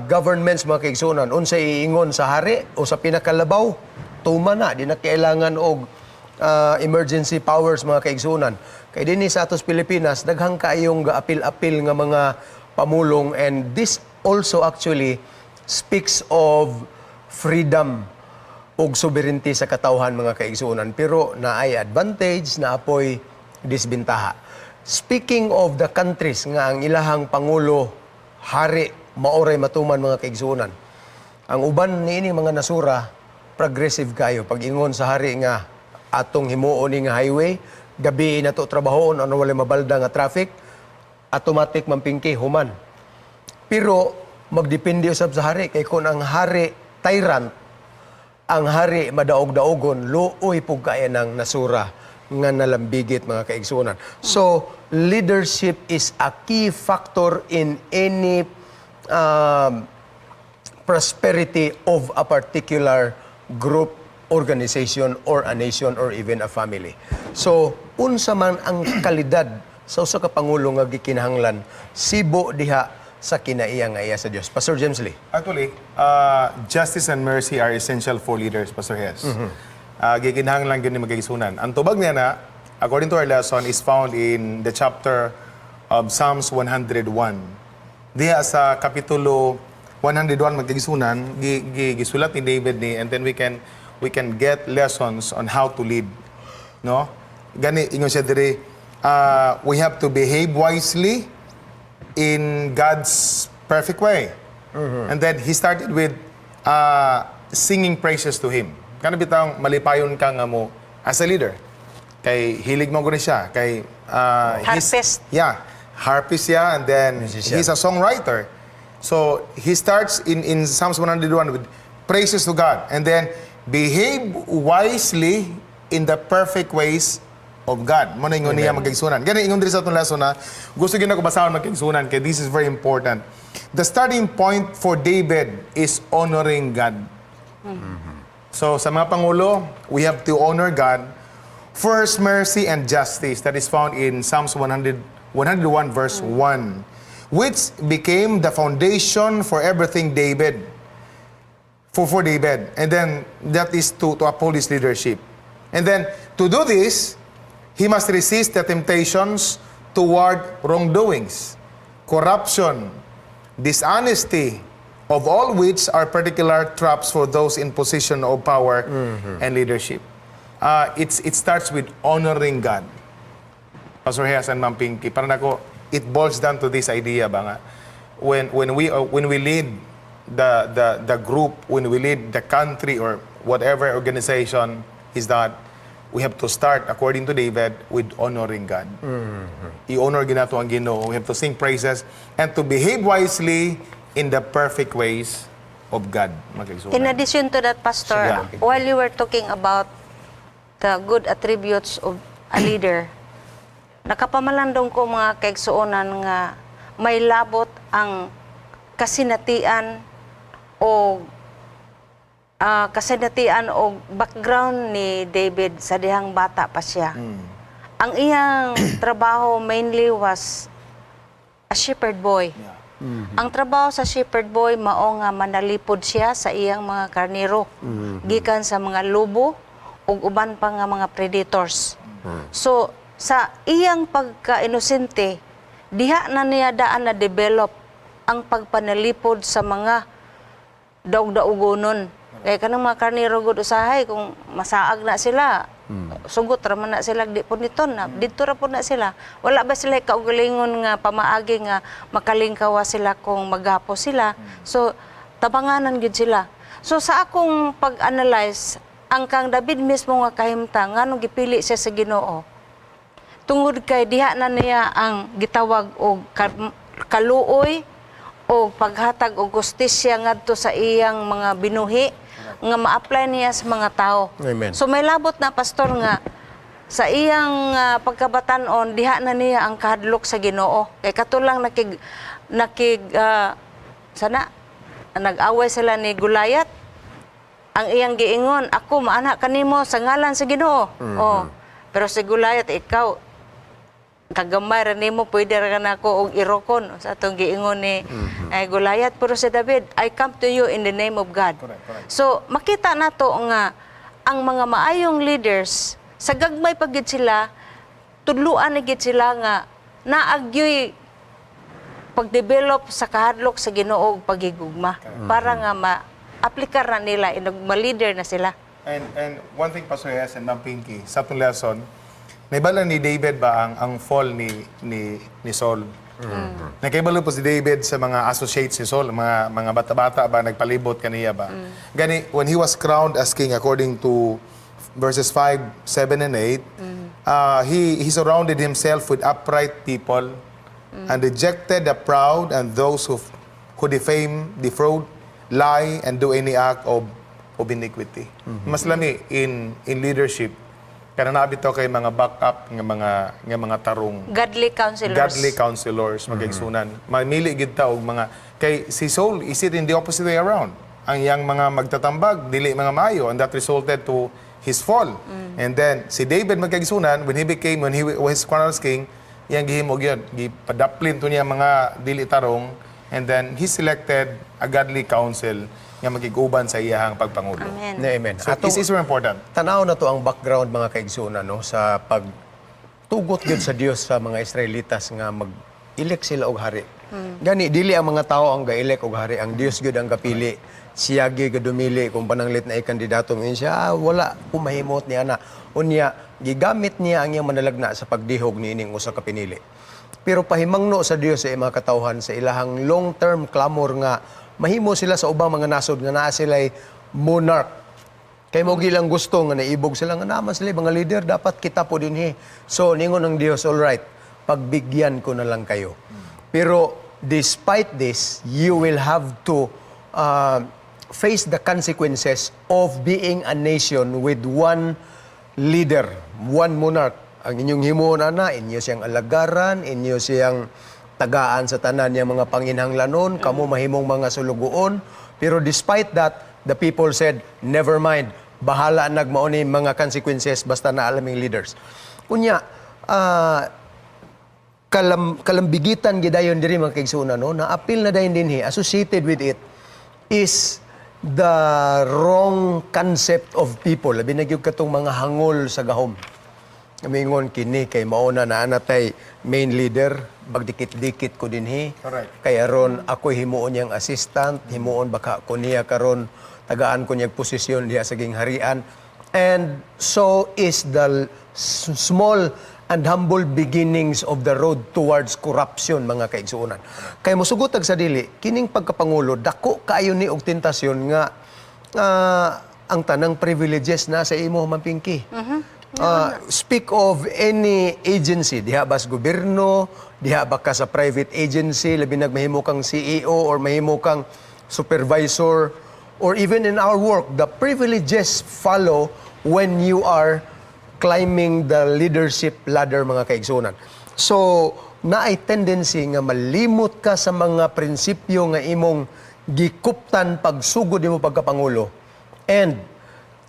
governments, mga kaigsuonan, unsay iingon sa hari o sa pinakalabaw, tuma na, di na kailangan og emergency powers, mga kaigsuonan. Kay dinhi sa atos Pilipinas, daghang kaayong gaapil-apil nga mga pamulong, and this also actually speaks of freedom ug sovereignty sa katawhan, mga kaigsuonan, pero naay advantage, naapoy disbentaha. Speaking of the countries nga ang ilahang pangulo hari, maoray matuman, mga kaigsuonan, ang uban niini mga nasura progressive kayo. Pag ingon sa hari nga atong himuon ni nga highway, gabi na to trabahoon, ano, walay mabalda nga traffic, automatic mampingki human. Pero magdepende usab sa hari, kay kung ang hari tyrant, ang hari madaog-daogon, luoy pug kaya ng nasura nga nalambigit, mga kaigsuonan. So, leadership is a key factor in any prosperity of a particular group, organization, or a nation, or even a family. So, unsa man ang kalidad sa usa ka pangulo nga gikinahanglan sibo diha sa kinaiya nga iya sa Dios? Pastor James Lee. Actually, justice and mercy are essential for leaders, Pastor Hes. Gikinahanglan gyud ni, mga kaigsuonan. Ang tubag niya na, according to our lesson, is found in the chapter of Psalms 101. Diha sa kapitulo 101, mga kaigsuonan, gisulat ni David ni, and then we can get lessons on how to lead. No? Gani ingon siya diri, we have to behave wisely in God's perfect way. And then he started with singing praises to him. Kana bitang malipayon ka nga mo as a leader. Kay hilig mo guni siya. Kay Harpist. Yeah, harpist siya and then Musician. He's a songwriter. So he starts in Psalms 101 with praises to God and then behave wisely in the perfect ways of God. Mo na ingon niya, mga kaigsuonan. Gani ingon diri sa atong lesson na gusto gyud nako basahon, mga kaigsuonan, kay this is very important. The starting point for David is honoring God. So sa mga pangulo, we have to honor God for His mercy and justice that is found in Psalms 100, 101 verse 1, which became the foundation for everything David, for David. And then that is to uphold his leadership. And then to do this, he must resist the temptations toward wrongdoings, corruption, dishonesty, of all which are particular traps for those in position of power and leadership. It starts with honoring God. Pastor Heas and Ma'am Pinky, para nako, it boils down to this idea ba nga, when we lead the group, when we lead the country or whatever organization is that, we have to start, according to David, with honoring God. I-honor ginato ang Ginoo. We have to sing praises and to behave wisely in the perfect ways of God, mga kaigsuonan. In addition to that, Pastor, Sige. While you were talking about the good attributes of a leader, nakapamalandong ko, mga kaigsuonan, nga may labot ang kasinatian o background ni David sa dihang bata pa siya. Ang iyang trabaho mainly was a shepherd boy. Ang trabaho sa shepherd boy mao nga manalipod siya sa iyang mga karnero gikan sa mga lobo ug uban pa nga mga predators. So sa iyang pagka-inosente, diha na niya daan na develop ang pagpanalipod sa mga daog-daogonon. Kaya kanang mga karnero gud usahay kung masaag na sila, sugot ra man na sila, di po nito na, didto ra po na sila. Wala ba sila kaugalingon nga pamaagi nga makalingkawa sila kung maghapo sila? So tabanganan gyud sila. So sa akong pag-analyze, ang kang David mismo nga kahimtang, nganong gipili siya sa Ginoo? Tungod kay diha na niya ang gitawag og kaluoy o paghatag og hustisya ngadto sa iyang mga binuhi nga ma-apply niya sa mga tao. Amen. So may labot na, Pastor, nga sa iyang pagkabatanon, diha na niya ang kahadlok sa Ginoo. Kay katulang nakig nakig sana nag-away sila ni Goliath, ang iyang giingon, "Ako maana kanimo sa ngalan sa Ginoo." Oh. Pero si Goliath, "Ikaw kagamay ra nimo, pwede ra ka nako og irokon," sa atong giingon ni Goliath. Pero si David, "I come to you in the name of God." Correct, correct. So makita nato nga ang mga maayong leaders, sa gagmay pa gid sila, tudluan na gid sila nga naagyoy pagdevelop sa kahadlok sa Ginoo ug pagigugma para nga ma-aplikar na nila inog ma-leader na sila. And one thing, Pastor Yes and Ma'am Pinky, sa atong lesson, naibala ni David ba ang fall ni Saul? Nakaibalo po si David sa mga associates ni Saul, mga bata-bata ba nagpalibot kaniya ba. Gani when he was crowned as king, according to verses 5, 7 and 8, he surrounded himself with upright people and rejected the proud and those who defame, defraud, lie, and do any act of iniquity. Mas lami in leadership, kana naa bitaw kay mga backup nga mga tarong. Godly counselors. Godly counselors, magaigsunan. Mamili gid ta og mga, kay si Saul is it in the opposite way around. Ang iyang mga magtatambag dili mga maayo, and that resulted to his fall. And then si David, magkaigsunan, when he was crowned as king, iyang gihimo gyud gipadaplin to niya mga dili tarong, and then he selected a godly counsel nga magiguban sa iyahang pagpangulo. Amen. Amen. So this is very important. Tanaw na to ang background, mga kaigsunan, no, sa pagtugot gyud sa Dios sa mga Israelitas nga mag-elect sila og hari. Gani dili ang mga tao ang ga-elect og hari, ang Dios gyud ang gapili. Siya gyud gadumili kung pananglit na kandidato ngayon siya, wala pumahimot niya na. Unya gigamit niya ang iyang manalagna sa pagdihog niining usa ka pinili. Pero pahimangno sa Dios sa iyang mga katawhan sa ilahang long-term clamor nga mahimo sila sa ubang mga nasod nga naa sila'y monarch. Kay mo gilang gusto nga naibog sila nga naman sila mga leader, dapat kita po dinhi. So ningon ng Dios, "All right, pagbigyan ko na lang kayo. Pero despite this, you will have to face the consequences of being a nation with one leader, one monarch. Ang inyong himuon ana, inyo siyang alagaran, inyo siyang tagaan sa tanan niya mga panginhanglanon, kamo mahimong mga sulugoon." Pero despite that, the people said, "Never mind, bahala nag mao ni mga consequences basta naa laming leaders." Unya, kalambigitan gidayon diri, mga kaigsuonan, no, na apil na dayon dinhi, associated with it is the wrong concept of people, labi na gyud katong mga hangol sa gahom. Amingon kini kay mauna na anatay main leader, bagdikit-dikit ko dinhi. Kay aron ako'y himuon niyang assistant, himuon baka ko niya karon, tagaan ko niyang posisyon diha sa gingharian. And so is the small and humble beginnings of the road towards corruption, mga kaigsuonan. Kay mosugot sa dili, kining pagkapangulo dako kaayo ni og tentasyon nga ang tanang privileges na sa imo, Ma'am Pinky. Speak of any agency, diha ba sa gobyerno, diha ba ka sa private agency, labi nag mahimo kang CEO or mahimo kang supervisor, or even in our work, the privileges follow when you are climbing the leadership ladder, mga kaigsunan. So, naay tendency nga malimot ka sa mga prinsipyo nga imong gikuptan pagsugod nimo pagkapangulo and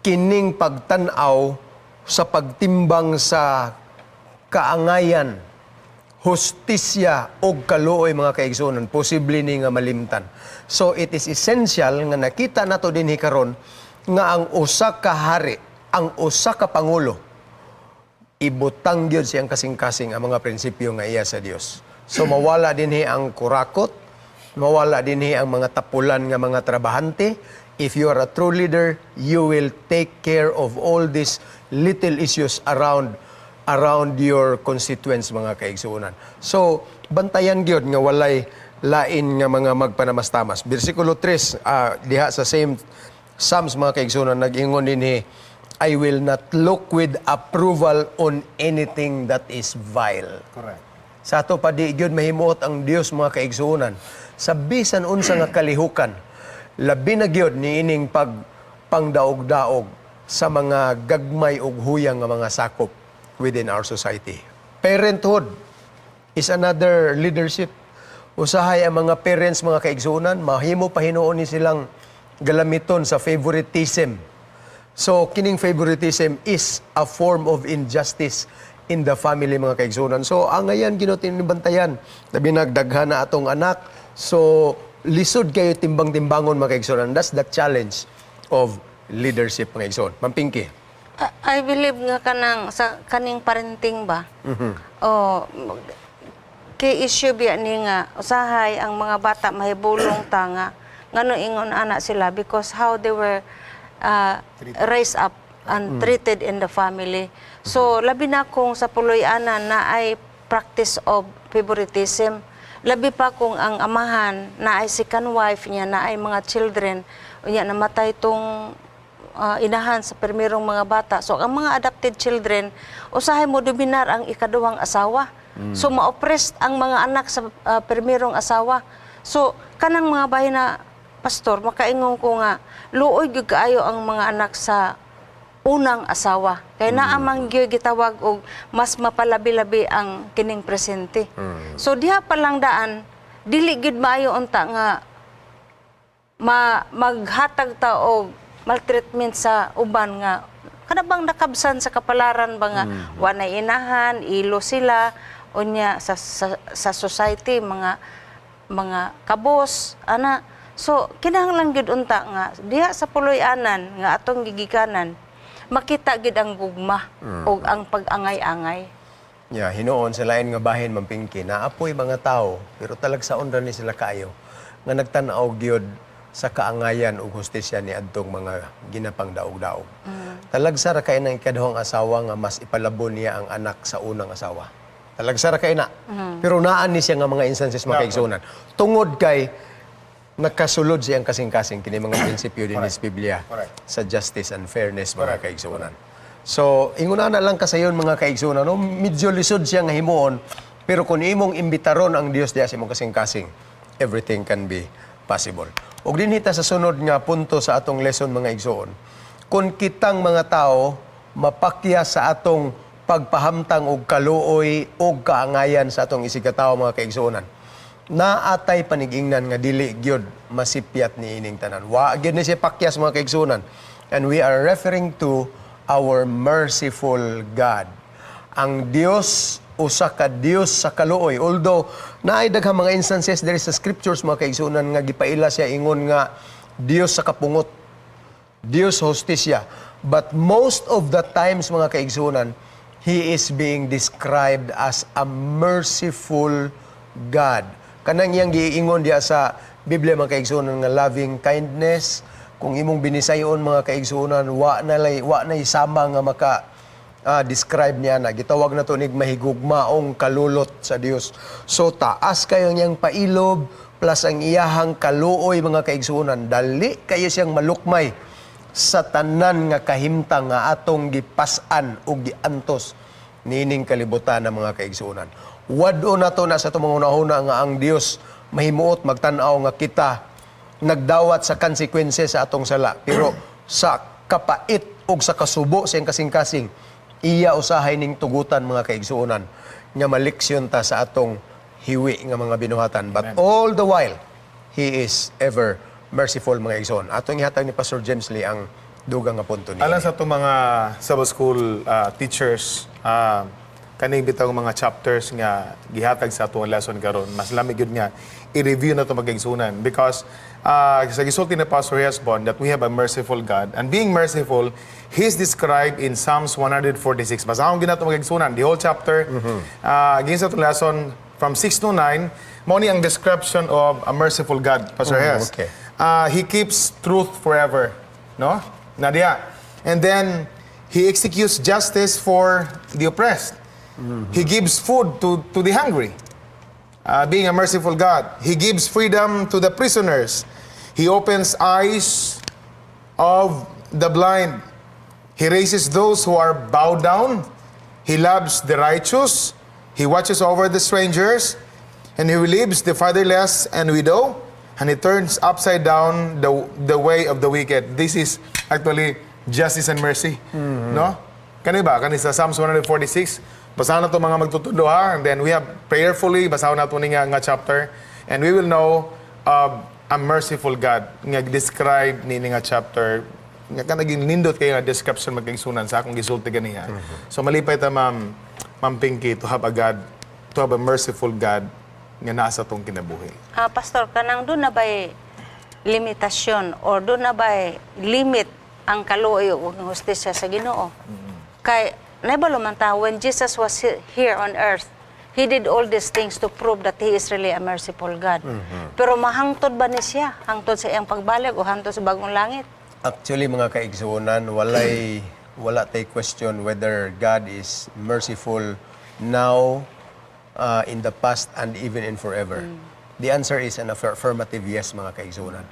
kining pagtan-aw sa pagtimbang sa kaangayan, hustisya og kaluoy, mga kaigsuonan, posible ni nga malimtan. So it is essential nga nakita nato dinhi karon nga ang usa ka hari, ang usa ka pangulo, ibutang gyud siyang kasing-kasing ang mga prinsipyo nga iya sa Dios. So mawala dinhi ang kurakot, mawala dinhi ang mga tapulan nga mga trabahante. If you are a true leader, you will take care of all these little issues around around your constituents, mga kaigsuonan. So, bantayan gyud nga walay lain nga mga magpanamastamas. Bersikulo 3, diha sa same Psalms, mga kaigsunan, nag-ingon dinhi, "I will not look with approval on anything that is vile." Correct. Sa ato pa, di gyud mahimuot ang Dios, mga kaigsuonan, sa bisan unsa nga kalihukan, labi na gyud niining pag pangdaog-daog sa mga gagmay ug huyang nga mga sakop within our society. Parenthood is another leadership. Usahay ang mga parents, mga kaigsuonan, mahimo pa hinuon ni silang galamiton sa favoritism. So, kining favoritism is a form of injustice in the family, mga kaigsunan. So, ang ngayon, ginotinibantayan. Labi nagdaghan na atong anak. So, lisod kayo timbang-timbangon, mga kaigsunan. That's the challenge of leadership, mga kaigsunan. Ma'am Pinky. I believe nga kanang sa kaning parenting ba. Oh, kay issue biya ni nga usahay ang mga bata mahibulong ta nga ngano ingon ana sila because how they were raised up and treated in the family. So labi na kung sa puloy-anan na ay practice of favoritism. Labi pa kung ang amahan na ay second wife niya, na ay mga children, unya namatay tong inahan sa permirong mga bata. So ang mga adopted children, usahay mo dominar ang ikaduhang asawa. So ma-oppressed ang mga anak sa permirong asawa. So kanang mga bahin na, pastor, makaingon ko nga luoy gyud kaayo ang mga anak sa unang asawa. Kay naa man gyud gitawag og mas mapalabi-labi ang kining presente. So diha pa lang daan, dili gyud maayo unta nga maghatag ta og maltreatment sa uban nga kana bang nakabsan sa kapalaran ba nga wa nay inahan, ilo sila, unya sa society mga kabos ana. So kinahanglan gyud unta nga diha sa puloy-anan nga atong gigikanan, makita gyud ang gugma ug ang pag-angay-angay. Yeah, hinuon sa lain nga bahin, Ma'am Pinky, naapoy mga tao, pero talagsaon ra ni sila kaayo, nga nagtan-aw gyud sa kaangayan ug hustisya ni adtong mga ginapangdaog-daog. Talagsa ra kay ng ikaduhang asawa nga mas ipalabo niya ang anak sa unang asawa. Talagsa ra kay na. Pero naan ni siya nga mga instances, mga kaigsunan. Tungod kay nakasulod siyang kasing-kasing kini mga prinsipyo din sa Biblia sa justice and fairness, mga kaigsunan. So, inguna na lang kasayon, mga kaigsunan, no? Medyo lisod siya nga himuon, pero kung imong imbitaron ang Dios diya sa imong kasing-kasing, everything can be possible. Ug dinhi ta sa sunod nga punto sa atong lesson, mga igsoon. Kung kitang mga tao mapakya sa atong pagpahamtang og kaluoy og kaangayan sa atong isigkatawo, mga kaigsuonan, naatay panigingnan nga dili gyud masipyat ni ining tanan. Wa gyud ni siya pakyas, mga kaigsunan. And we are referring to our merciful God. Ang Dios, usa ka Dios sa kaluoy. Although naay daghang mga instances diri sa scriptures, mga kaigsunan, nga gipaila siya ingon nga Dios sa kapungot, Dios hostisya. But most of the times, mga kaigsunan, He is being described as a merciful God. Kanang iyang giingon diya sa Biblia, mga kaigsunan, nga loving kindness, kung imong binisayon, mga kaigsunan, wa na sama nga maka describe niya na gitawag na to nig mahigugmaong kalulot sa Dios. So taas kayo niyang pailob plus ang iyahang kaluoy, mga kaigsuonan. Dali kayo siyang malukmay sa tanan nga kahimtang nga atong gipas-an o giantos niining kalibutan ng mga kaigsuonan. Wad-o nato na sa atong mga hunahuna nga ang Dios mahimuot magtan-aw nga kita nagdawat sa consequences sa atong sala. Pero sa kapait ug sa kasubo sa iyang kasing-kasing, iya usahay ning tugutan, mga kaigsuonan, nga maleksyon ta sa atong hiwi nga mga binuhatan. But all the while, He is ever merciful, mga igsoon. Atong ihatag ni Pastor James Lee ang dugang nga punto niya. Alang sa itong mga Sabbath school teachers, kaning bitaw mga chapters nga gihatag sa atong lesson karon, mas lami gyud nga i-review na ito, magigsunan, because sa gisulti ni Pastor Hesbon that we have a merciful God, and being merciful, He's described in Psalms 146. Basahon gyud nato, magigsunan, the whole chapter. Giyon sa atong lesson from 6 to 9, mao ni ang description of a merciful God, Pastor Hes. He keeps truth forever. No? Nadia. And then, He executes justice for the oppressed. He gives food to the hungry. Being a merciful God. He gives freedom to the prisoners. He opens eyes of the blind. He raises those who are bowed down. He loves the righteous. He watches over the strangers. And he relieves the fatherless and widow. And he turns upside down the way of the wicked. This is actually justice and mercy. No? Kani ba? Kani sa Psalms 146. Basahan nato, mga magtutudlo, ha. And then we have prayerfully, basahan nato ni nga chapter. And we will know a merciful God nga describe ni nga chapter nga ka naging nindot kayo nga description, mga kaigsuonan, sa akong gisulti ganiha. So malipay ta, Ma'am Pinky, to have a God, to have a merciful God nga naa sa atong kinabuhi. Ah, Pastor, kanang duna ba'y limitasyon or duna ba'y limit ang kaluoy o ang hustisya sa Ginoo? Kay naibalo man ta, when Jesus was here on earth, he did all these things to prove that he is really a merciful God. Pero mahangtod ba ni siya? Hangtod sa iyang pagbalik o hangtod sa bagong langit? Actually, mga kaigsuonan, wala tay question whether God is merciful now, in the past, and even in forever. The answer is an affirmative yes, mga kaigsuonan.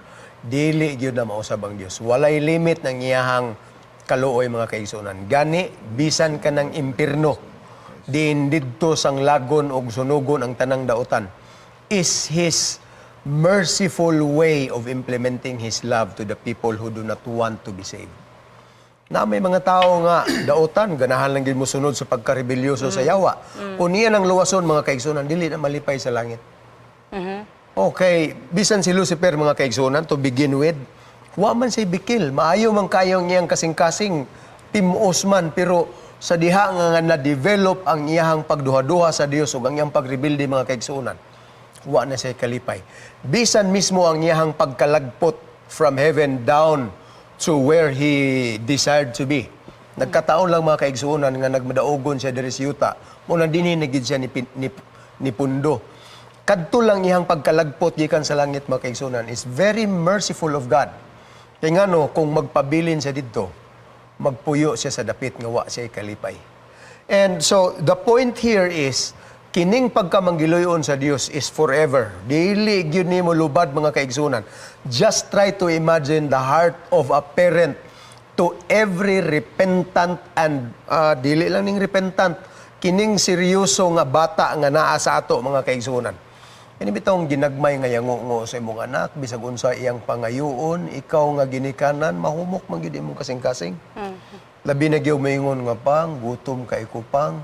Dili gyud na mausab ang Dios. Walay limit ng iyahang kaluoy, mga kaigsuonan. Gani bisan ka ng impierno, diin didto sanglagon og sunugon ang tanang dautan, is His merciful way of implementing His love to the people who do not want to be saved. Na may mga tao nga dautan, ganahan lang gid mo sunod sa pagkarebelyoso sa yawa. Kung niya nang luwason, mga kaigsunan, dili na malipay sa langit. Okay, bisan si Lucifer, mga kaigsunan, to begin with, wa man siya bikil. Maayo man kayong iyang kasing-kasing, timos man, pero sa diha nga na-develop ang iyahang pagduha-duha sa Dios ug ang iyang pagrebelde, mga kaigsunan, wa na siya kalipay. Bisan mismo ang iyahang pagkalagpot from heaven down to where he desired to be. Nagkataon lang, mga kaigsuonan, nga nagmadaugon siya diri sa yuta. Muna dinhi na gid siya ni pundo. Kadto lang iyang pagkalagpot gikan sa langit, mga kaigsuonan, is very merciful of God. Kay ngano, kung magpabilin siya didto, magpuyo siya sa dapit nga wa siya kalipay. And so the point here is kining pagkamanggiluyon sa Dios is forever. Dili gyud nimo lubad, mga kaigsunan. Just try to imagine the heart of a parent to every repentant and dili lang ning repentant, kining seryoso nga bata nga naa sa ato, mga kaigsunan. Kini bitawng ginagmay nga yango sa imong anak, bisag unsa iyang pangayuon, ikaw nga ginikanan, mahumok man gyud imong kasing-kasing. Labi na gyud maingon nga, "Pang, gutom kay ko, pang.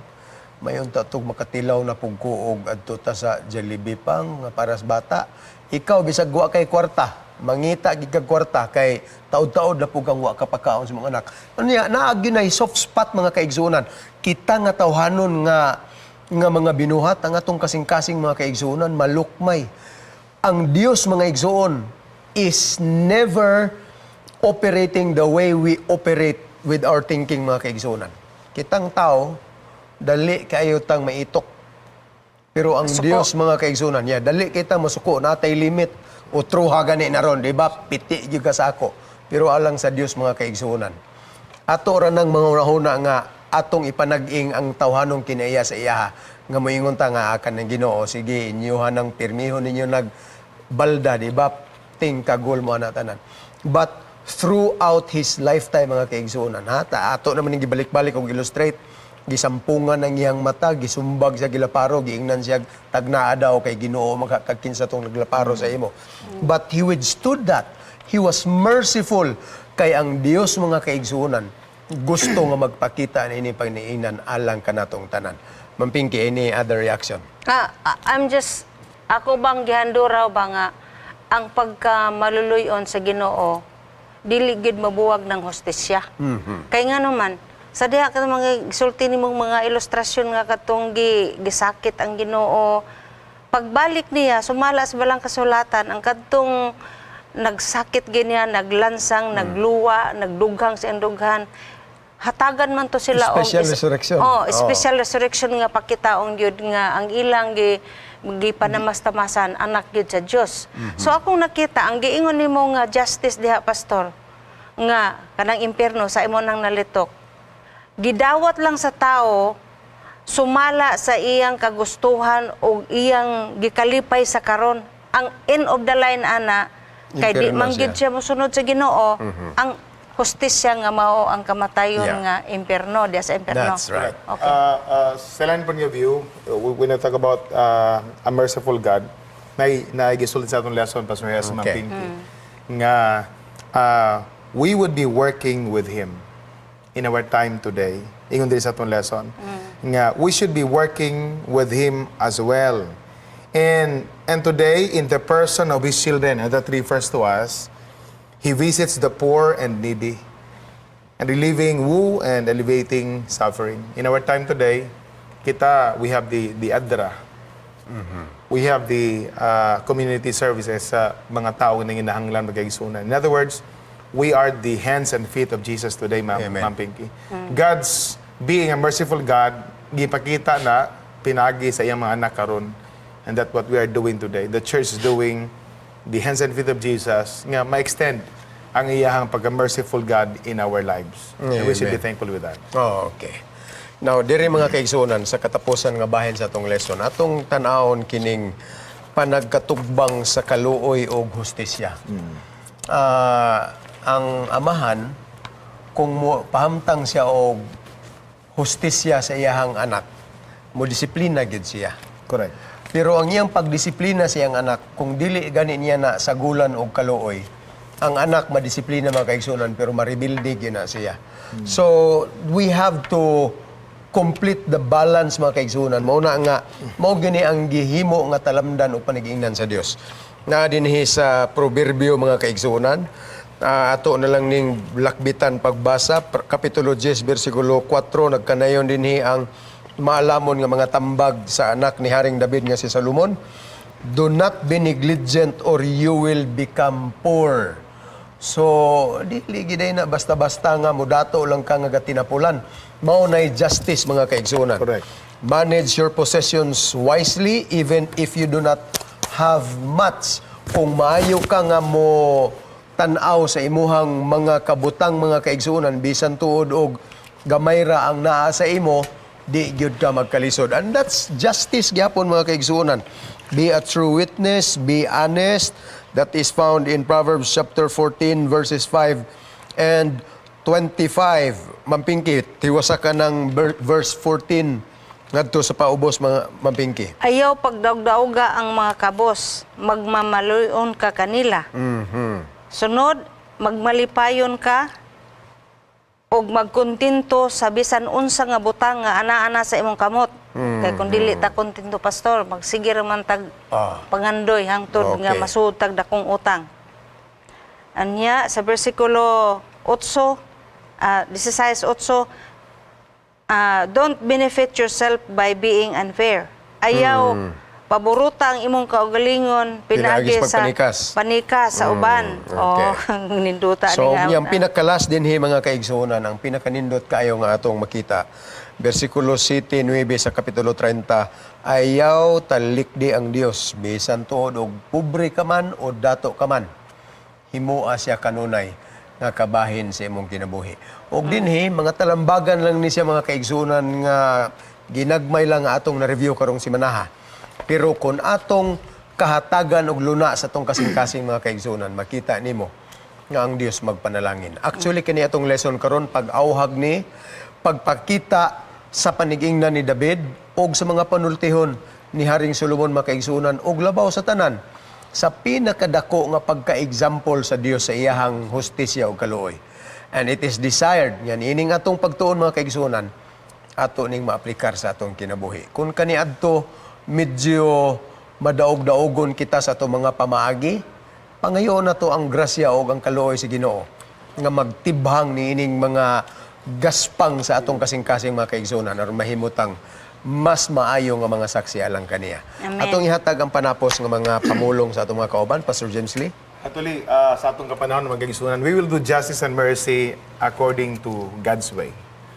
Mayon ta tug makatilaw na pug ko og adto ta sa Jollibee, pang, nga para sa bata." Ikaw, bisag wa kay kwarta, mangita gid kag kwarta kay taod-taod na pug kang wa ka pakaon sa mga anak. Ano niya, naa gyud nay soft spot, mga kaigsuonan. Kita nga tawhanon nga mga binuhat, ang atong kasing-kasing, mga kaigsuonan, malukmay. Ang Dios, mga igsuon, is never operating the way we operate with our thinking, mga kaigsuonan. Kitang tao, dali kayo tang maitok. Pero ang Masuko. Dios, mga kaigsuonan, yeah, dali kita masuko, natay limit. Utro ha gani na ron, di ba? Piti gyud ka sa ako. Pero alang sa Dios, mga kaigsuonan, ato ra nang mga hunahuna nga atong ipanag-ing ang tawhanong kinaiya sa iyaha nga moingon ta nga akan ng Ginoo, sige, inyuhan ng pirmiho ninyo nag balda, di ba? Ting kagol mo ana tanan. But throughout his lifetime, mga kaigsuonan, ha, ta ato naman ning gibalik-balik og illustrate, gisampungan ang iyang mata, gisumbag siya gilaparo, giingnan siya tagnaa daw kay Ginoo makakakinsa tong naglaparo sa imo. But he withstood that. He was merciful kay ang Dios, mga kaigsuonan, gusto nga magpakita niini pagniinan alang kanatong tanan. Ma'am Pinky, any other reaction? Ah, I'm just, ako bang gihanduraw ba nga ang pagka maluluyon sa Ginoo dili gid mabuwag ng hostisya. Kay nga naman sa diha ka mga sulti nimong mga ilustrasyon nga katong gisakit ang Ginoo, pagbalik niya, sumala sa balang kasulatan, ang kadtong nagsakit giniya, naglansang, nagluwa, nagdughang sa dughan, hatagan man to sila og Special resurrection. Oh, special resurrection nga pakitaong gyud nga ang ilang gipanamastamasan anak gyud sa Dios. So akong nakita ang giingon nimo nga justice diha, pastor, nga kanang impierno sa imo nang nalitok. Gidawat lang sa tao sumala sa iyang kagustuhan o iyang gikalipay sa karon. Ang end of the line ana kay di Impierno man gyud siya. siya mosunod sa Ginoo, ang Hustisya nga mao ang kamatayon nga impierno, diya sa impierno. That's right. Okay. Sa line point of view, when I talk about a merciful God, na gisulti sa atong lesson, Pastor Reyes, Ma'am Pinky, nga we would be working with Him in our time today. Ingon diri sa atong lesson, nga we should be working with Him as well. And today, in the person of His children, and that refers to us, He visits the poor and needy and relieving woe and alleviating suffering. In our time today, kita, we have the ADRA. We have the community services sa mga tao na nanginahanglan magkaigsunan. In other words, we are the hands and feet of Jesus today, Ma'am, Amen. Ma'am Pinky. God's being a merciful God, gipakita na pinagi sa iyang mga anak karon. And that's what we are doing today. The church is doing the hands and feet of Jesus nga ma-extend ang iyahang pagka-merciful God in our lives. And we should be Amen. thankful with that. Oh, okay. Now, diri, mga kaigsunan, sa katapusan nga bahin sa atong lesson, atong tan-awon kining panagkatugbang sa kaluoy og hustisya. Ang amahan, kung mo pahamtang siya og hustisya sa iyahang anak, mo disiplina gid siya. Correct. Pero ang iyang pagdisiplina sa iyang anak, kung dili gani niya na sagulan og kaluoy, ang anak madisiplina, mga kaigsunan, pero maribildi gyud na siya. So we have to complete the balance, mga kaigsunan. Mao na nga mao gini ang gihimo nga talamdan o panigingnan sa Dios. Na dinhi sa Proverbio, mga kaigsunan, ato na lang ning lakbitan pagbasa, Kapitulo 10 bersikulo 4, nagkanayon dinhi ang maalamon nga mga tambag sa anak ni Haring David nga si Salomon. "Do not be negligent or you will become poor." So, dili giday na basta-basta nga mudato lang ka nga gatinapulan. Mao nay justice, mga kaigsunan. Correct. Manage your possessions wisely even if you do not have much. Kung maayo ka nga mo tan-aw sa imuhang mga kabutang, mga kaigsuonan, bisan tuod og gamay ra ang naa sa imo, di gyud ka magkalisod. And that's justice gyapon, mga kaigsuonan. Be a true witness, be honest. That is found in Proverbs chapter 14 verses 5 and 25. Ma'am Pinky, tiwasa ka ng verse 14 ngadto sa paubos, mga Ma'am Pinky. Ayaw pagdaog-daoga ang mga kabos, magmamaluyon ka kanila. Sunod, magmalipayon ka og magkontento sa bisan unsa nga butang nga ana-ana sa imong kamot. Kay kung dili ta kontento, pastor, magsige ra man tag pangandoy hangtod nga masuod tag dakong utang. Anya sa bersikulo 8, 16:8, don't benefit yourself by being unfair. Ayaw paboruta ang imong kaugalingon Pinaagi pinaagi sa sa pagpanikas. Panikas sa uban. Oh, ninduta So, ni nga. ang pinakalas dinhi, mga kaigsuonan, ang pinakanindot kaayo nga atong makita, versikulo 7, 9 sa Kapitulo 30, ayaw talikdi ang Dios, bisan tuod og pobre ka man o dato ka man. Himoa siya kanunay nga kabahin sa imong kinabuhi. Og dinhi, mga talambagan lang ni siya, mga kaigsuonan, nga ginagmay lang nga atong na-review karong simanaha. Pero kung atong kahatagan og luna sa atong kasing-kasing, mga kaigsuonan, makita nimo nga ang Dios magpanalangin. Actually, kini atong lesson karon pag-auhag ni pagpakita sa panigingnan ni David og sa mga panultihon ni Haring Solomon, mga kaigsuonan, og labaw sa tanan sa pinakadako nga pagka-example sa Dios sa iyahang hustisya ug kaluoy. And it is desired nga niining atong pagtuon, mga kaigsuonan, ato ning maaplikar sa atong kinabuhi. Kung kaniadto medyo madaog-daogon kita sa atong mga pamaagi, pangayoon nato ang grasya o ang kaluoy sa Ginoo nga magtibhang niining mga gaspang sa atong kasing-kasing, mga kaigsuonan, aron mahimutang mas maayo nga mga saksi alang kaniya. Amen. Atong ihatag ang panapos nga mga pamulong sa atong mga kauban, Pastor James Lee. Actually, sa atong kapanahon mga kaigsuonan, we will do justice and mercy according to God's way.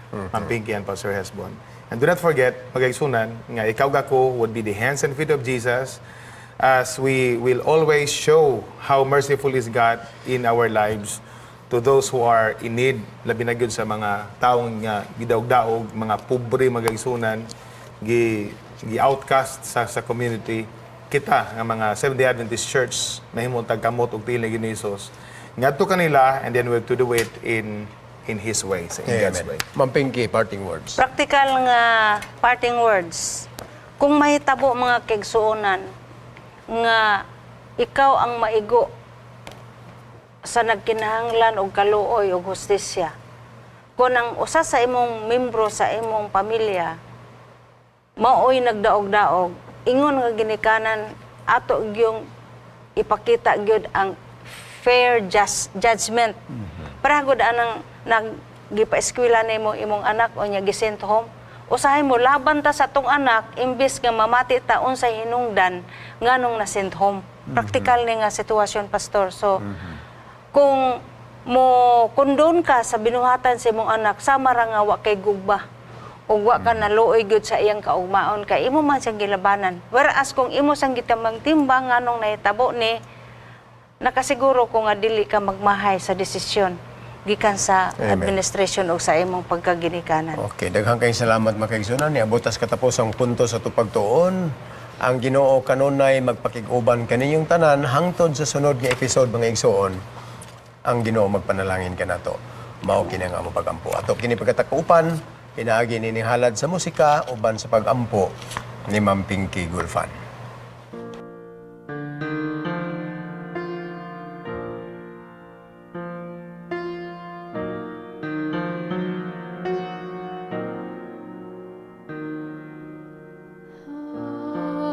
Ma'am Pinky and Pastor Hesbon. And do not forget, mga kaigsuonan, nga ikaw gako would be the hands and feet of Jesus as we will always show how merciful is God in our lives to those who are in need, labi na gyud sa mga taong nga gidaog-daog, mga pobre, mga kaigsuonan, gi outcast sa community. Kita nga mga Seventh-day Adventist Church, nahimo tag kamot ug tiil ni Jesus. ngadto kanila, and then we have to do it in His way, in God's way. Ma'am Pinky, parting words. Practical nga parting words. Kung mahitabo, mga kaigsuonan, nga ikaw ang maigo sa nagkinahanglan og kaluoy og hustisya. Kung ang usa sa imong membro sa imong pamilya maoy nagdaog-daog, ingon nga ginikanan, ato gyung ipakita gyud ang fair judgment. Para gud anang naggipa-eskwela nimo imong anak o nya gisent home, usahay mo laban ta sa tong anak imbis nga mamati ta unsay hinungdan nganong na sent home. Practical ni nga sitwasyon, Pastor. So kung mo kondon ka sa binuhatan sa imong anak, sama ra nga wa kay gugba ug wa ka naluoy gyud sa iyang kaugmaon kay imo man siyang gilabanan. Whereas kung imo siyang gitamang timbang nganong nahitabo ni, nakasiguro ko nga dili ka magmahay sa desisyon gikan sa Amen. administration o sa imong pagkaginikanan. Okay, daghang kayong salamat, mga kaigsuonan. Niabot tas katapos ang punto sa tupagtuon. Ang Ginoo kanunay magpakig-uban kaninyong tanan hangtod sa sunod nga episode, mga igsoon. Ang Ginoo magpanalangin kanato. Mao kini nga mo pagampo. Ato kini pagkatakupan pinaagi nining halad sa musika uban sa pagampo ni Ma'am Pinky Gulfan. How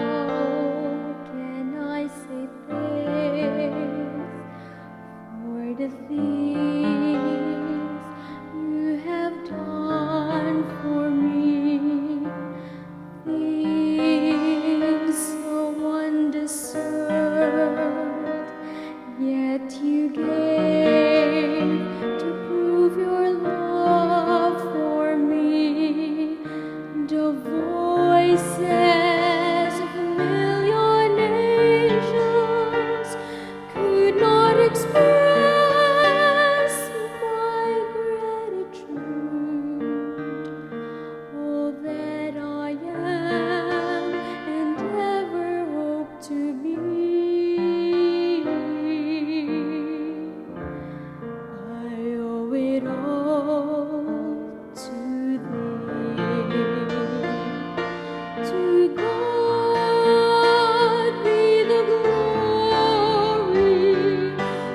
can I say thanks for the things you have done for me? Things so undeserved, yet you gave to prove your love for me. The voices of a million nations could not express my gratitude. All that I am and ever hope to be, I owe it all to thee. To God be the glory.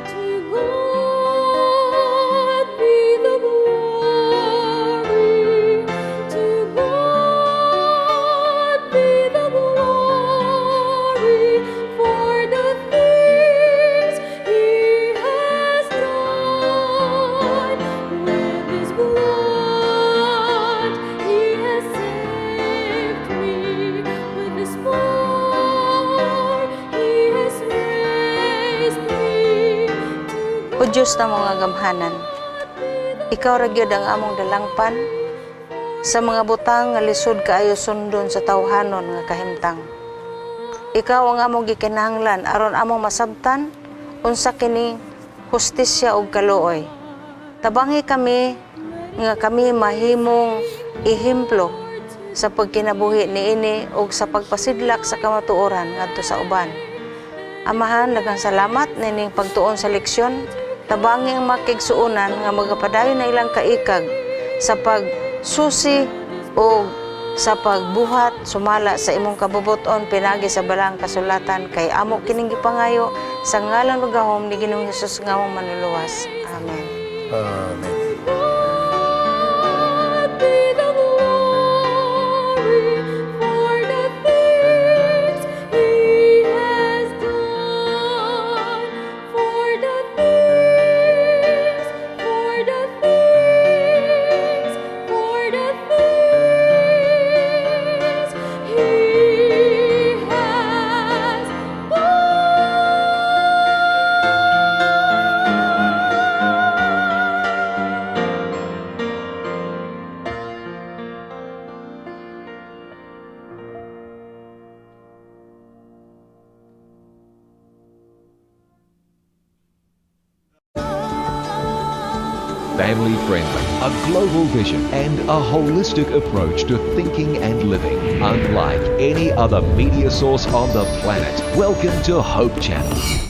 To God be the glory. To God be the glory for the things He has done. With His blood He has saved me. With His power He has raised me. To O Diyos na mga gamhanan, ikaw ra gyud ang among dalangpan sa mga butang nga lisod kaayo sundon sa tawhanon nga kahimtang. Ikaw ang among gikinahanglan aron among masabtan unsa kini hustisya ug kaluoy. Tabangi kami nga kami mahimong ehemplo sa pagkinabuhi niini ug sa pagpasidlak sa kamatuoran ngadto sa uban. Amahan, daghang salamat nining pagtuon sa leksyon. Tabangi ang makigsuonan nga magapadayon na ilang kaikag sa pagsusi o sa pagbuhat sumala sa imong kabubuton pinagi sa balang kasulatan, kay amo kining gipangayo sa ngalan ug gahom ni Ginoong Hesus nga among manluluwas. Amen. Amen. God be the glory for the things He has done. For the things, for the things, for the things He has done. Family friendly, a global vision, and a holistic approach to thinking and living. Unlike any other media source on the planet. Welcome to Hope Channel.